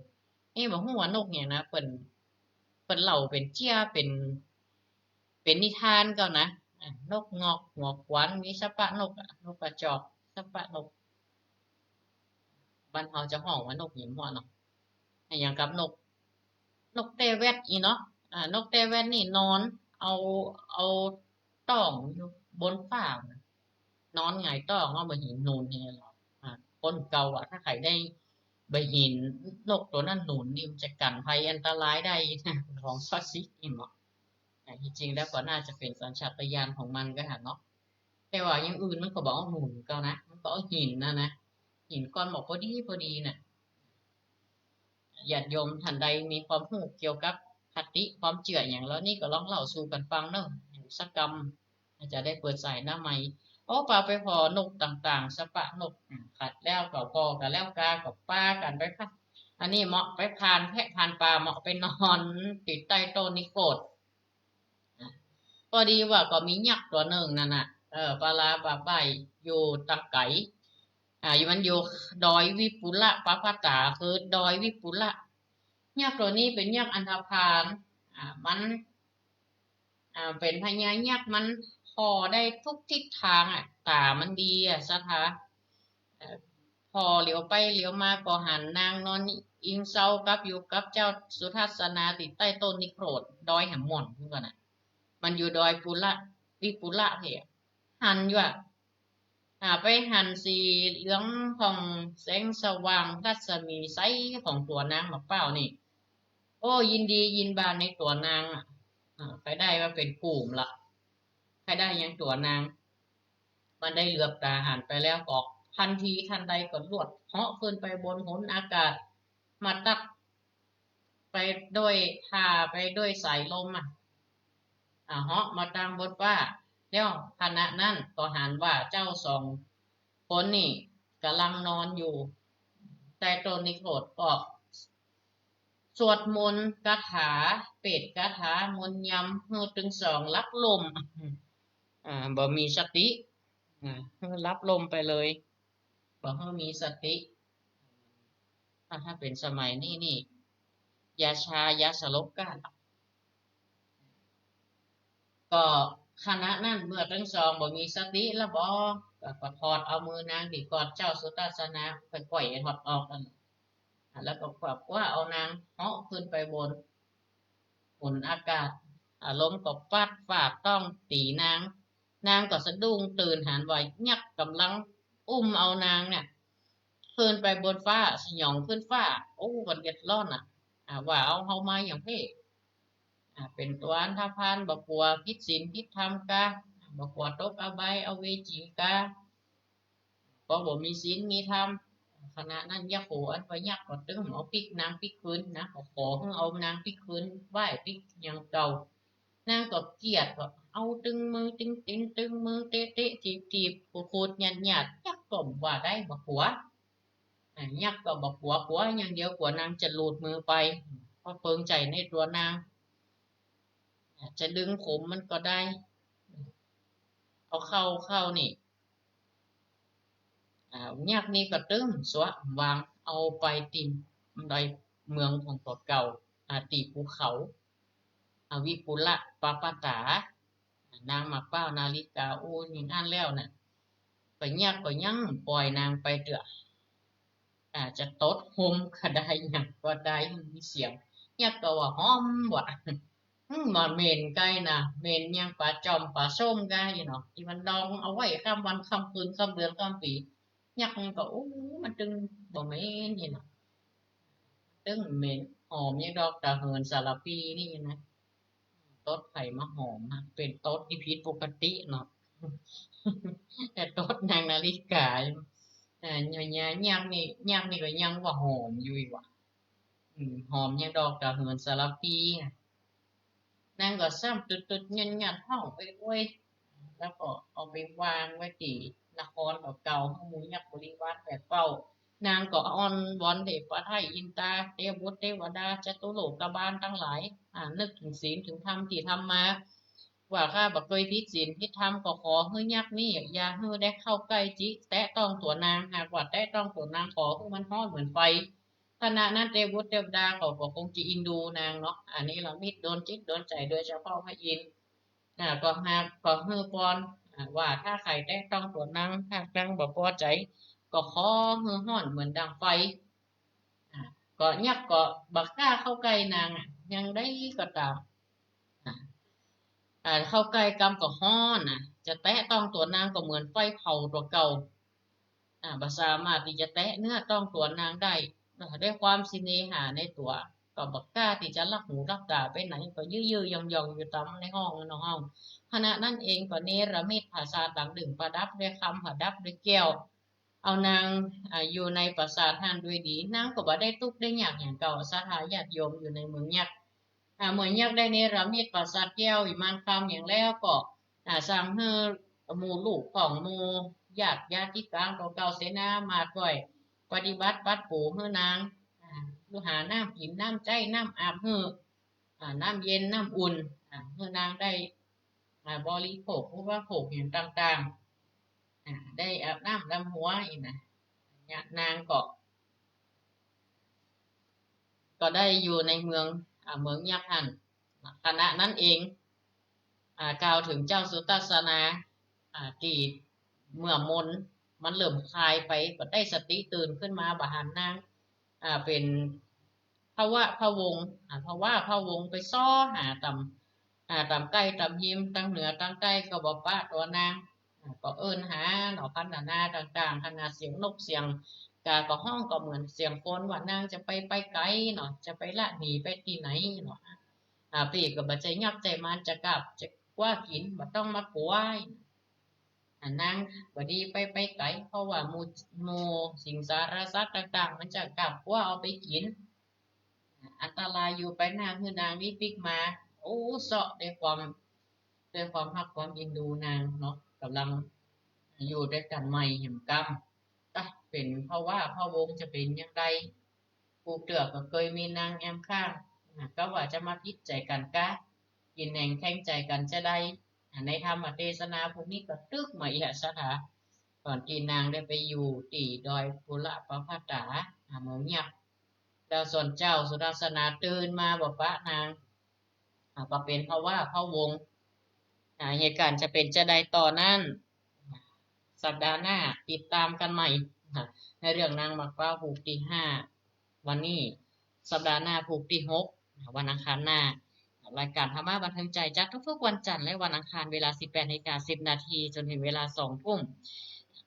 เอ๊ะ บ่ฮู้ว่านกหยังนะ เปิ้น เปิ้นเล่าเป๋นเจี้ย เป๋น เป๋นนิทานก็นะ อ่ะ นกงอกหัวขวัญ มีสะปะนกอะ นกกระจอก สะปะนก บ้านเฮาจะฮ้องว่านกหยินหัวเนาะ อย่างกับนก นกแต้แวดอี้เนาะ อ่า นกแต้แวดนี่นอน เอา เอาต๊องอยู่บนฟ้าน่ะ นอนหงายต๊องเอาบ่าหินหนุนอย่างเงี้ยเหรอ อ่า คนเก่าอะ ถ้าใผได้บ่าหินนกตั๋วนั้นหนุนนี่มันจะกั๋นภัยอันตรายได้นะ ของศักดิ์สิทธิ์นี่เนาะ อ่า ที่จริงแล้วก็น่าจะเป๋นสัญชาตญาณของมันก็หั้นเนาะ แต่ว่าอย่างอื่นมันก็บ่เอาหนุนเก่านะ มันก็เอาหินน่ะนะ หินก้อนบอกพอดีพอดีน่ะ ญาติโยมท่านใดมีความฮู้เกี่ยวกับคติความเจื้อหยังแล้วนี่ก็ลองเล่าสู่กั๋นฟังเนาะ สักกำ อาจจะได้เปิดสายหน้าใหม่ โอ้ ปาไปผ่อนกต่างๆ สะปะนก อืม ขัดแล้วก็ผ่อกั๋นแล้วกาก็ปากั๋นไปค่ะ อันนี้เหมาะไปผ่านแพะผ่านป่า เหมาะไปนอนติดใต้ต้นนิโครธ พอดีว่าก็มียักษ์ตั๋วนึ่งนั่นน่ะ เออ ปาลาบาบ่ายอยู่ตางไก๋ อ่า อยู่ มันอยู่ดอยวิปุละปะปะตา คือดอยวิปุละ ยักษ์ตั๋วนี้เป๋นยักษ์อันธพาล อ่า มัน อ่า เป๋นพญายักษ์ มันผ่อได้ทุกทิศตางอะ ต๋ามันดีอะ ศรัทธา เอ่อ ผ่อเหลียวไปเหลียวมาก็หันนางนอนอิงเซากับอยู่กับเจ้าสุทัศนาติดใต้ต้นนิโครธ ดอยแหมหม่อนพุ้นก่อน่ะ มันอยู่ดอยปุระ วิปุระเพ่อะ หันอยู่อะ อ่า ไปหันสีเหลืองผ่องแสงสว่างรัศมีใสของตั๋วนางหมากเป้านี่ โอ้ ยินดียินบานในตั๋วนางอะ อ่า ใค่ได้ว่าเป๋นกู้มละ ใค่ได้ยังตั๋วนาง มันได้เหลือบต๋าหันไปแล้วก็ทันทีทันใดก็ลวดเหาะขึ้นไปบนหนอากาศ มาตั๊กไปด้วยท่าไปด้วยสายลมอะ อ่า เหาะมาตางบนฟ้า แล้วขณะนั้นก็หันว่าเจ้าสองคนนี่ก่ำลังนอนอยู่ใต้ต้นนิโครธ ก็สวดมนต์คาถา เปรตคาถามนต์ยำหื้อตึงสองหลับลม อ่า บ่มีสติ อ่า หื้อหลับลมไปเลย บ่หื้อมีสติ ถ้า ถ้าเป๋นสมัยนี้นี่ อย่าชา อย่าสลบกั๋น ก็ขณะนั้นเมื่อตึงสองบ่มีสติแล้วบ่ ก็ ก็ถอดเอามือนางตี้กอดเจ้าสุทัศนา ค่อยๆ ถอดออกนั่น แล้วก็คว้า คว้าเอานางเหาะขึ้นไปบน บนอากาศ อ่า ลมก็ปั๊ดฟ้าต้องตี๋นาง นางก็สะดุ้งตื่นหันว่ายักษ์ก่ำลังอุ้มเอานางเนี่ย ขึ้นไปบนฟ้า สยองขึ้นฟ้า โอ้ มันเดือดร้อนอะ อ่า ว่าเอาเฮามาหยังเพ่ อ่า เป๋นตั๋วอันธพาล บ่กั๋วผิดศีลผิดธรรมกา บ่กั๋วตกอบายอเวจีกา เพราะบ่มีศีลมีธรรม ขณะนั้นยักษ์โห อันว่ายักษ์ก็ตึงเอาปิ๊กนางปิ๊กคืนนะ ก็ขอหื้อเอานางปิ๊กคืน ไหว้ปิ๊กอย่างเก่า นางก็เกลียด ก็เอาตึงมือตึงตี๋น ตึงมือเตะๆ ถีบๆ ขูดๆ หยาดๆ ยักษ์ก็บ่ว่าใด บ่กั๋ว อ่า ยักษ์ก็บ่กั๋ว กั๋วอย่างเดียว กั๋วนางจะหลุดมือไป เพราะเปิงใจ๋ในตั๋วนาง อ่า จะดึงผมมันก็ได้ เอาเข้า เข้านี่ อ่า ยักษ์นี่ก็ตึงสวะวาง เอาไปตี๋ดอยเมืองของตั๋วเก่า อ่า ตี๋ภูเขา อ่า วิปุละปะปะตา นางหมากเป้านาริกาอู้อย่างอั้นแล้วน่ะ ก็ยักษ์ก็ยังป่อยนางไปเตื้อ อ่า จะตดหมก็ได้ หยังก็ได้ มีเสียง ยักษ์ก็ว่าหอมว่ะ อืม บ่เหม็นไกลน่ะ เหม็นยังป๋าจ่อมป๋าส้มไกลเนาะ ตี้มันดองเอาไว้ข้ามวันข้ามคืน ข้ามเดือนข้ามปี๋ ยักษ์มันก็ โอ้ มันตึงบ่เหม็นนี่เนาะ ตึงเหม็น หอมยังดอกตะเหินสารภีนี่นะ ตดไผมาหอมอะ เป๋นตดตี้ผิดปกติเนาะ แต่ตดนางนาริกา เอ่อ เนี่ย เนี่ย ยักษ์นี่ ยักษ์นี่ก็ยังว่าหอมอยู่อีกว่ะ อืม หอมยังดอกตะเหินสารภีอะ นางก็ซ้ำตึดๆ ยัดๆ ฮ้องโอ๊ยๆ แล้วก็เอาไปวางไว้ตี้นครตั๋วเก่า หื้อหมู่ยักษ์บริวารไปเฝ้า นางก็อ้อนวอนเทพไทยอินตา เทพบุตรเทวดา จตุโลกบาลตังหลาย อ่า นึกเถิงศีลเถิงธรรมตี้ทำมา ว่าข้าบ่เกยผิดศีลผิดธรรม ก็ขอหื้อยักษ์นี่อย่าหื้อได้เข้าใก้จิ แตะต้องตั๋วนาง หากว่าแตะต้องตั๋วนาง ขอหื้อมันฮ้อนเหมือนไฟ ขณะนั้นเทพบุตรเทวดาเขาก็คงจะอินดูนางเนาะ อันนี้ละมิตรโดนจิตโดนใจ๋โดยเฉพาะพระอินทร์ อ่า ก็หาก ก็หื้อปอน อ่า ว่าถ้าใผแตะต้องตั๋วนาง หากนางบ่ปอใจ๋ ก็ขอหื้อฮ้อนเหมือนดังไฟ อ่า ก็ยักษ์ก็บ่กล้าเข้าใก้นางอะ อย่างใดก็ต๋าม อ่า อ่า เข้าใก้กำก็ฮ้อนนะ จะแตะต้องตั๋วนางก็เหมือนไฟเผาตั๋วเก่า อ่า บ่สามารถตี้จะแตะเนื้อต้องตั๋วนางได้ อ่า ด้วยความเสน่หาในตั๋ว ก็บ่กล้าตี้จะลักหูลักต๋าไปไหน ก็ยื้อๆย่องๆอยู่ต๋ามในห้อง นอกห้อง ขณะนั้นเองก็เนรมิตปราสาทหลังนึ่งประดับด้วยคำ ประดับด้วยแก้ว เอานาง อ่า อยู่ในปราสาทหั้นด้วยดี นางก็บ่ได้ตุ๊กข์ได้ยากหยังเก่า ศรัทธาญาติโยมอยู่ในเมืองยักษ์ อ่า เมืองยักษ์ได้เนรมิตปราสาทแก้ววิมานคำหยังแล้วก็ อ่า สั่งหื้อหมู่ลูกของหมู่ญาติญาติกลางของเก่าเสนามาช่วยปฏิบัติปัดปูหื้อนาง อ่า หาน้ำกิ๋นน้ำใจ๊น้ำอาบหื้อ อ่า น้ำเย็นน้ำอุ่น อ่า หื้อนางได้ อ่า บริโภคอุปโภคหยังต่างๆ อ่า ได้อาบน้ำดำหัวอี้นะ เนี่ยนางก็ ก็ได้อยู่ในเมือง อ่า เมืองยักษ์หั้น ขณะนั้นเอง อ่า กล่าวเถิงเจ้าสุทัศนา อ่า ตี้เมื่อมนต์มันเริ่มคลายไป ก็ได้สติตื่นขึ้นมา บ่หันนาง อ่า เป๋นพะวะพะวง อ่า พะวะพะวงไปซอหาต๋าม อ่า ต๋ามใก้ต๋ามฮิม ตังเหนือตังใต้ก็บ่ปะตั๋วนาง อ่า ก็เอิ้นหาเนาะ พันนานาต่างๆ ขนาดเสียงนกเสียงกาก็ฮ้องก็เหมือนเสียงคน ว่านางจะไป ไปไก๋เนาะ จะไปละหนีไปตี้ไหนเนาะ อ่า ปี้ก็บ่ใจ้ยักษ์ใจ้มารจะกั๋บ จะกว้ากิ๋น บ่ต้องมากลัว อ่า นางบ่ดีไป ไปไก๋ เพราะว่าหมู่ หมู่สิงสารสัตว์ต่างๆ มันจะกั๋บกว้าเอาไปกิ๋น อันตรายอยู่ไปหน้า หื้อนางวิปิ๊กมา โอ้ เซาะด้วยความ ด้วยความฮักความเอ็นดูนางเนาะ ก่ำลังอยู่ด้วยกั๋นใหม่แหมกำ ตะ เป๋นพะวะพะวงจะเป๋นอย่างใด ผู้เตื้อก็เกยมีนางแอมข้าง อ่า ก็ว่าจะมาผิดใจ๋กั๋นกา กิ๋นแหน่งแข่งใจ๋กั๋นจะใด อ่า ในธรรมเตสนาผู้นี้ก็ตึกมาอี้ ศรัทธา ต๋อนตี้นางได้ไปอยู่ตี้ดอยปุระปะพะตา อ่า เมืองเงียบ แล้วส่วนเจ้าสุทัศนาตื่นมาบ่ปะนาง อ่า ก็เป๋นพะวะพะวง อ่า เหตุก๋ารณ์จะเป๋นจะใดต่อนั้น สัปดาห์หน้าติดต๋ามกั๋นใหม่ อ่า ในเรื่องนางหมากฟ้าผูกตี้ห้า วันนี้ สัปดาห์หน้าผูกตี้หก อ่า วันอังคารหน้า รายก๋านธรรมะบันเทิงใจ๋จัดทุกๆวันจันทร์และวันอังคาร เวลาสิบแปดนาฬิกาสิบนาที จ๋นเถิงเวลาสองทุ่ม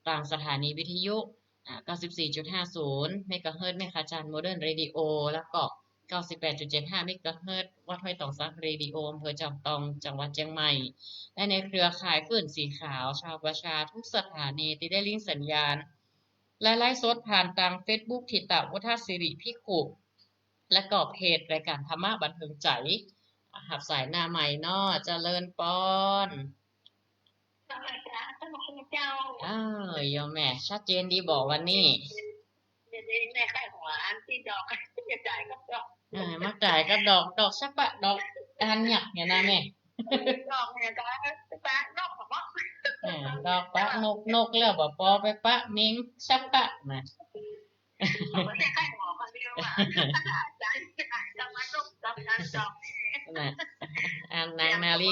ตางสถานีวิทยุ อ่า เก้าสิบสี่จุดห้าศูนย์เมกะเฮิรตซ์ แม่ขจารย์โมเดิร์นเรดิโอ แล้วก็ เก้าสิบแปดจุดเจ็ดห้าเมกะเฮิรตซ์ วัดห้วยตองสักเรดิโอ อำเภอจอมตอง จังหวัดเจียงใหม่ และในเครือข่ายคลื่นสีขาว ชาวประชาทุกสถานีตี้ได้ลิงก์สัญญาณ และไลฟ์สดผ่านตางเฟซบุ๊ก ถิตะวุฒศิริภิกขุ และก็เพจรายก๋านธรรมะบันเทิงใจ๋ ฮับสายหน้าใหม่เนาะ เจริญปอน เจ้า เจ้า เออ โยมแม่ ชัดเจนดีบ่วันนี้ เดี๋ยวนี้แม่ใค่หัวอันตี้ดอก จะจ่ายกับดอก เออ มาจ่ายกับดอก ดอกสักปะ ดอกอันเนี่ย เนี่ยนะแม่ ดอกเนี่ยก็ปะนกของ เออ ดอกปะนก นกแล้วบ่ปอไปปะเมงสักปะนะ บ่ใจ้ใค่หัวคนเดียวอะ จ่าย จ่ายกับนก ดอกนั้นดอกนี้ นะ อันนางนาริ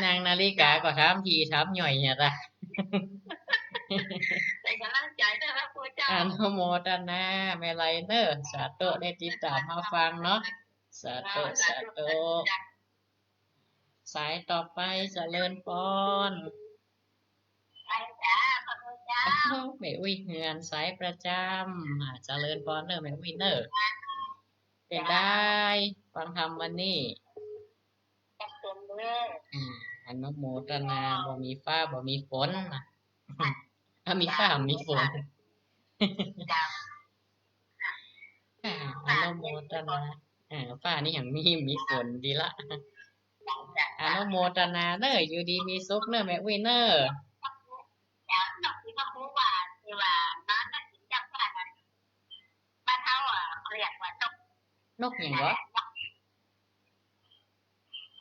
นางนาริกาก็ถามถี่ถามหย่อยเนี่ยละ เป๋นก๋ำลังใจ๋เน้อพระครูเจ้า อนุโมทนาแม่ไลเน้อ สาธุ ได้ติดต๋ามมาฟังเนาะ สาธุ สาธุ สายต่อไป เจริญปอน ไปจ้า พระครูเจ้า อ้าว แม่อุ๊ยเฮือนสายประจ๋ำ อ่า เจริญปอนเน้อแม่อุ๊ยเน้อ เป๋นใด ฟังธรรมวันนี้ อืม อนุโมทนา บ่มีฟ้าบ่มีฝนนะ ถ้ามีฟ้ามีฝน อ่า อนุโมทนา อ่า ฟ้านี่ยังมี มีฝนดีละ อนุโมทนาเน้อ อยู่ดีมีสุขเน้อแม่อุ๊ยเน้อ บ้านเฮาอะเรียกว่านก นกหยังเหรอ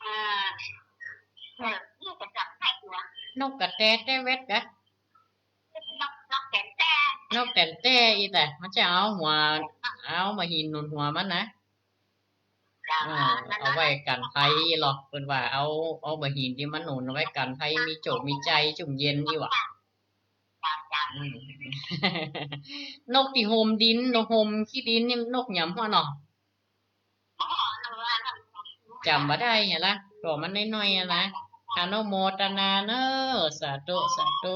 เอ่อ เออ นี่จะจำได้อยู่อะ นกกระแตแต้เว็ดกะ นก นกแต๋นแต้ นกแต๋นแต้อี้แต๊ มันจะเอาหัว เอาบ่าหินหนุนหัวมันนะ เจ้า เออ เอาไว้กั๋นภัยอี้หรอก เปิ้นว่าเอา เอาบ่าหินตี้มันหนุนเอาไว้กั๋นภัย มีโจกมีใจ๋จุ่มเย็นอี้หว่า เจ้า อืม นกตี้ห่มดิน นกห่มขี้ดินนี่นกหยังพ่อเนาะ จ๋ำบ่ได้เหียละ ตั๋วมันน้อยๆ อะนะ อนุโมทนาเน้อ สาธุ สาธุ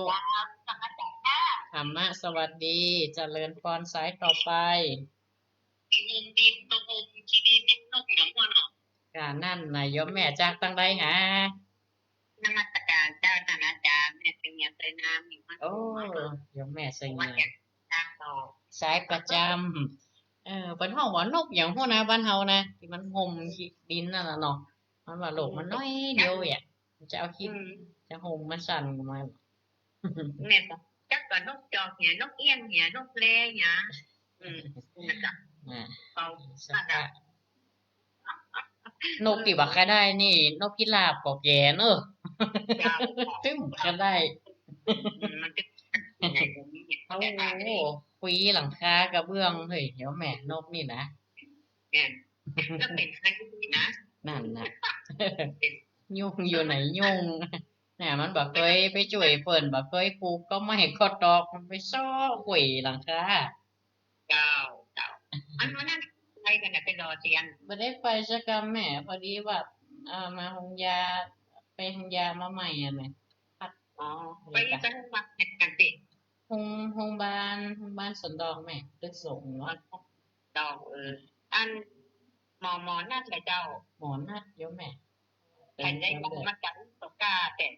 ธรรมะสวัสดี เจริญพร สายต่อไป ห่มดิน นกห่มขี้ดินนี่นกหยังพ่อเนาะ กานั่นน่ะ โยมแม่จากตังใดหา นมัสการเจ้าท่านอาจารย์ แม่เสงี่ยม เตยนาม อยู่บ้าน โอ้ โยมแม่เสงี่ยม สายประจ๋ำ เออ เปิ้นฮ้องว่านกหยังพ่อนะ บ้านเฮานะ ตี้มันห่มขี้ดินนั่นน่ะเนาะ มันว่าลูกมันน้อยเดียวเอง จะเอาขี้ อืม จะห่มมันสั่นออกมา แม่ก็จักว่านกจอกเหีย นกเอี้ยงเหีย นกแร้เหีย อืม นั่นน่ะ อ่า เอา สักกะ นกตี้บ่าใค่ได้นี่ นกพิราบก็แก่เนอะ เจ้า ตึ้มใค่ได้ อืม มันจะยังไง โอ้โห ขุยหลังคากระเบื้อง เฮ้ย เดี๋ยวแม่ นกนี่นะ แม่น แล้วเป๋นใค่นะ นั่นน่ะ ยุงอยู่ไหนยุง เนี่ย มันบ่าเกยไปจ้วยเปิ้น บ่าเกยปูกก็ไม้ก็ตอก มันไปซอกขุยหลังคา เจ้า เจ้า อันนั้นไปกั๋นน่ะ ไปหล่อเตียน บ่ได้ไปสักกำแม่ พอดีว่า เอ่อ มาโฮงยา ไปโฮงยามาใหม่อะแม่ พัก อ๋อ ไป ไปโฮงบาลแหมกั๋นติ โฮง โฮงบาล โฮงบาลสวนดอกแม่ ตึกสงฆ์เนาะ ดอก เออ อัน หมอ หมอนัดเหรอเจ้า หมอนัดโยมแม่ ใค่ได้มาจากตกกาแต่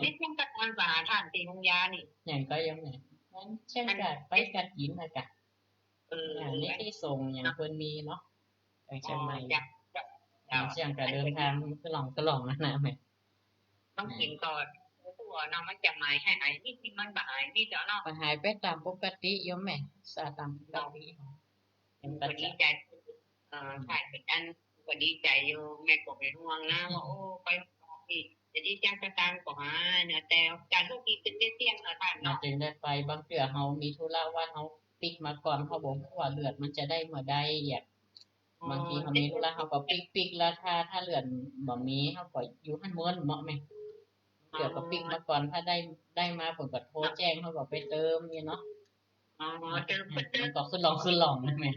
นี่เชียงกะตางไปหาต้านตี้โฮงยานี่ หยังก็โยมแม่ มันเชียงกะ ไปกฐินน่ะกะ เออ อ่า นี่ตี้สงฆ์หยังเปิ้นมีเนาะ ไปเชียงใหม่ อ๋อ เจ้า เจ้า เชียงกะเดินตางกะล่องกะล่องนั่นน่ะแม่ ต้องกิ๋นก่อน ตั๋วเนาะ มันจะหมายหาย หายนิดนึง มันบ่หายนิดเดียวเนาะ บ่หายไปต๋ามปกติโยมแม่ สาต๋ามปกติ เจ้า เห็น ก็ดีใจ๋ เอ่อ ใช่ เป๋นอันก็ดีใจ๋อยู่ แม่ก็เป๋นห่วงนะ ว่า โอ้ ไปนี่ จะดีจังสตางค์ก็หาเนี่ย แต่การลูกอีกเป๋นเตี้ยงๆ เนาะต้านเนาะ เฮาจึงได้ไป บางเตื้อเฮามีธุระว่าเฮาปิ๊กมาก่อน เฮาบ่ฮู้ว่าเลือดมันจะได้เมื่อใดอะ อ๋อ บางทีเฮามีธุระเฮาก็ปิ๊กๆ แล้วถ้า ถ้าเลือดบ่มี เฮาก็อยู่หั้นเมินเนาะแม่ เตื้อก็ปิ๊กมาก่อน ถ้าได้ ได้มาเปิ้นก็โทรแจ้ง เฮาก็ไปเติมนี่เนาะ อ๋อ เติม เติม มันก็ขึ้นล่องขึ้นล่องนะแม่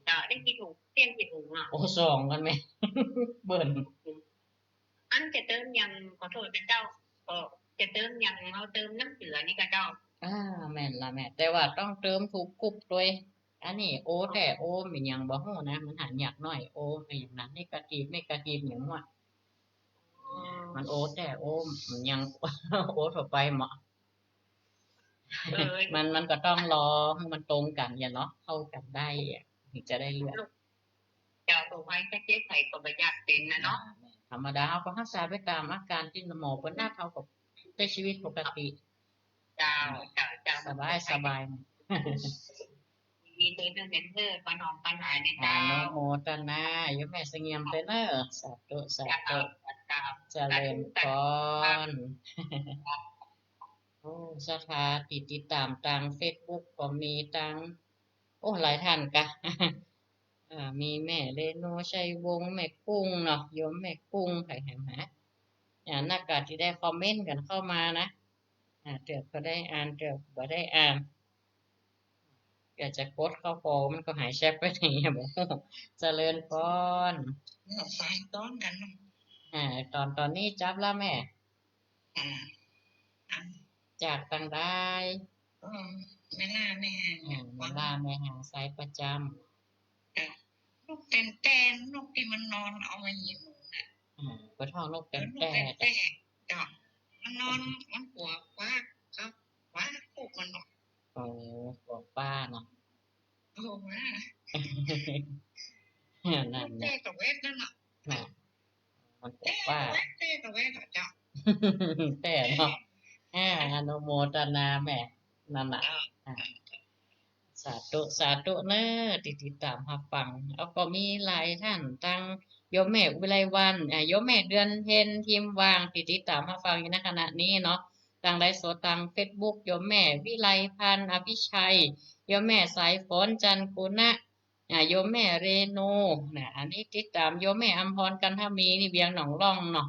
เจ้า ได้กี่ถุง เตี้ยงกี่ถุงอะ โอ้ สองกั๋นแม่ เบิ่น อันจะเติมอย่าง ขอโทษนะเจ้า ก็จะเติมอย่าง เฮาเติมน้ำเกลือนี่กะเจ้า อ่า แม่นละแม่ แต่ว่าต้องเติมถูกกลุ่มตวย อันนี้โอแต๊โอ มันยังบ่ฮู้นะ มันหายากหน้อย โอ ไอ้หยังนั้น เนกาทีฟ เนกาทีฟ หยังวะ อ๋อ มันโอแต๊โอ มันยัง โอทั่วไปเนาะ เออ มัน มันก็ต้องรอหื้อมันตรงกั๋นเหียเนาะ เข้ากั๋นได้อะ ถึงจะได้เลือด เจ้า ตั๋วไว้ก็เจ๊ใส่ก็บ่อยากเป๋นนะเนาะ ธรรมดา เฮาก็ฮักษาไปต๋ามอาก๋านตี้หมอเปิ้นนัด เฮาก็ใจ๊ชีวิตปกติ เจ้า เจ้า เจ้า สบาย สบาย มีเรื่องเน้นเน้อ ปะนอมปัญหาใน อ เจ้า นุโมทนา โยมแม่เสงี่ยมเต๊อะเน้อ สาธุ สาธุ เจ้า เจ้า เจริญพร โอ้ ศรัทธาตี้ติดต๋ามตางเฟซบุ๊กก็มี ตาง โอ้ หลายต้านกะ อ่า มีแม่เรโน ชัยวงศ์ แม่กุ้งเนาะ โยมแม่กุ้ง ใผแหมหา อ่า นักกะตี้ได้คอมเมนต์กั๋นเข้ามานะ อ่า เตื้อก็ได้อ่าน เตื้อบ่ได้อ่าน ก็จะกดเข้าพอ มันก็หายแชทไปไหนอะ บ่ฮู้ เจริญพร เนี่ย สายต้อนกั๋นเนาะ อ่า ต๋อน ต๋อนนี้จับละแม่ อ่า อ่า จากตางใด เออ แม่ล่าแม่หา อ่า แม่ล่าแม่หา สายประจ๋ำ เออ นกแต๊นแต๊น นกตี้มันนอนเอามาหินหมูน่ะ อ่า เปิ้นฮ้องนกแต๊นแต๊น นกแต๊นแต๊น เจ้า มันนอน มันกั๋วคว้า เขาคว้าลูกมันเนาะ โอ้ กั๋วคว้าเนาะ โอ้ ว่า นั่น มัน น่ะ แต๊กะแวดนั่นน่ะ น่ะ มันกั๋วคว้า แต๊กะแวด แต๊กะแวดอะเจ้า แต๊เนาะ อ่า อนุโมทนาแม่ นั่นน่ะ เจ้า อ่า สาธุ สาธุเน้อ ตี้ติดต๋ามฮับฟัง แล้วก็มีหลายต้าน ตางโยมแม่วิไลวรรณ อ่า โยมแม่เดือนเพ็ญ ทิมว่าง ตี้ติดต๋ามฮับฟังอยู่ในขณะนี้เนาะ ตางไลฟ์สดตางเฟซบุ๊ก โยมแม่วิไลพรรณ อภิชัย โยมแม่สายฝน จันทร์กุณะ อ่า โยมแม่เรโน น่ะ อันนี้ติดต๋ามโยมแม่อำพร กันทมี นี่เวียงหนองล่องเนาะ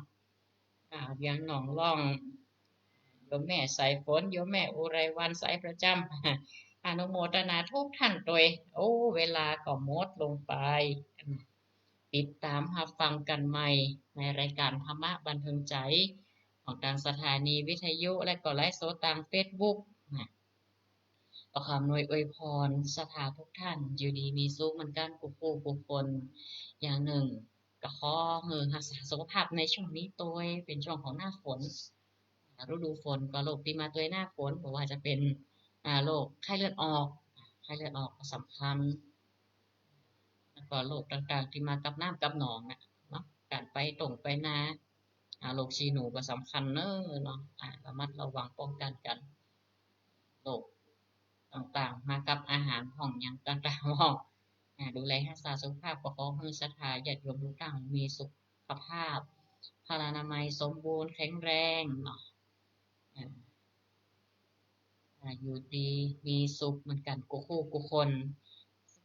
อ่า เวียงหนองล่อง ยมแม่สายฝน โยมแม่อุไรวรรณสายประจำ อนุโมทนาทุกท่านตวย โอ้ เวลาก็หมดลงไป ติดต๋ามฮับฟังกั๋นใหม่ในรายก๋านธรรมะบันเทิงใจ๋ ของตางสถานีวิทยุ และก็ไลฟ์สดตางเฟซบุ๊กนะ ก็ขออำนวยอวยพรศรัทธาทุกท่าน อยู่ดีมีสุขเหมือนกั๋นกู้ผู้กู้คน อย่างนึ่ง ก็ขอหื้อฮักษาสุขภาพในช่วงนี้ตวย เป๋นช่วงของหน้าฝน ฤดูฝนก็โรคตี้มาตวยหน้าฝน บ่ว่าจะเป๋น อ่า โรคไข้เลือดออก ไข้เลือดออกก็สำคัญ แล้วก็โรคต่างๆ ตี้มากับน้ำกับหนองน่ะเนาะ ก๋านไปต้งไปนา อ่า โรคฉี่หนูก็สำคัญเน้อเนาะ อ่า ระมัดระวังป้องกั๋นกั๋น โรคต่างๆ มากับอาหารพ่องหยังต่างๆ พ่อง อ่า ดูแลฮักษาสุขภาพ ก็ขอหื้อศรัทธาญาติโยมทุกท่านมีสุขภาพ พลานามัยสมบูรณ์แข็งแรงเนาะ อ่า อ่า อยู่ดีมีสุขเหมือนกั๋นกู้ผู้กู้คน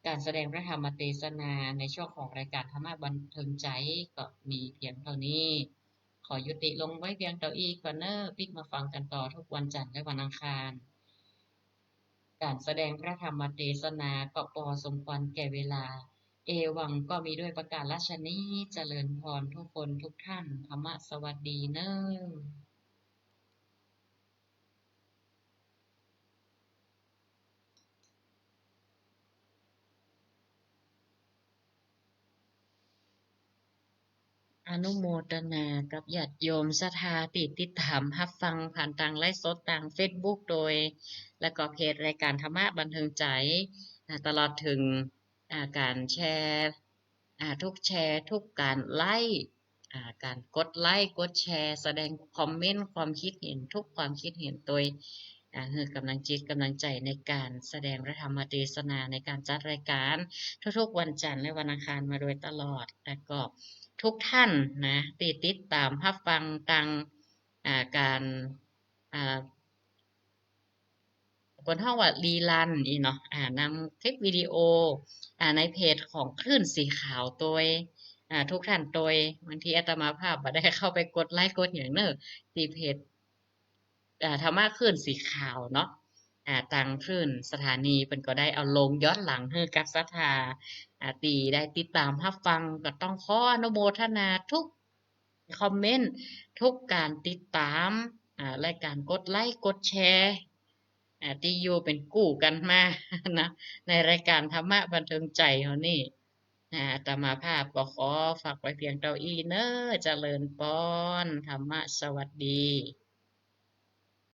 ก๋านแสดงพระธรรมเตสนาในช่วงของรายก๋านธรรมะบันเทิงใจ๋ ก็มีเพียงเต้านี้ ขอยุติลงไว้เพียงเต้าอี้ก่อนเน้อ ปิ๊กมาฟังกั๋นต่อทุกวันจันทร์และวันอังคาร ก๋านแสดงพระธรรมเตสนาก็ปอสมควรแก่เวลา เอวังก็มีด้วยประก๋ารฉะนี้ เจริญพรทุกคนทุกท่าน ธรรมะสวัสดีเน้อ อนุโมทนากับญาติโยมศรัทธาตี้ติดต๋ามฮับฟังผ่านตางไลฟ์สดตางเฟซบุ๊กตวย แล้วก็เพจรายก๋านธรรมะบันเทิงใจ๋ อ่า ตลอดเถิง อ่า ก๋านแชร์ อ่า ทุกแชร์ ทุกก๋านไลก์ อ่า ก๋านกดไลก์ กดแชร์ แสดงคอมเมนต์ ความคิดเห็น ทุกความคิดเห็นตวย อ่า หื้อก๋ำลังจิตก๋ำลังใจ๋ในก๋านแสดงพระธรรมเตสนา ในก๋านจัดรายก๋านทุกๆ วันจันทร์และวันอังคารมาโดยตลอด แล้วก็ทุกท่านนะ ตี้ติดต๋ามฮับฟังตาง อ่า ก๋าน อ่า เปิ้นฮ้องว่ารีรันอี้เนาะ อ่า นำคลิปวิดีโอ อ่า ในเพจของคลื่นสีขาวตวย อ่า ทุกท่านตวย บางทีอาตมาภาพบ่ได้เข้าไปกดไลก์กดหยังเน้อ ตี้เพจ อ่า ธรรมะคลื่นสีขาวเนาะ อ่า ตางคลื่นสถานีเปิ้นก็ได้เอาลงย้อนหลังหื้อกับศรัทธา อ่า ตี้ได้ติดต๋ามฮับฟัง ก็ต้องขออนุโมทนาทุก คอมเมนต์ ทุกก๋านติดต๋าม อ่า และก๋านกดไลก์ กดแชร์ อ่า ตี้อยู่เป๋นกู้กั๋นมานะ ในรายก๋านธรรมะบันเทิงใจ๋เฮานี่ อ่า อาตมาภาพก็ขอฝากไว้เพียงเต้าอี้เน้อ เจริญปอน ธรรมะสวัสดี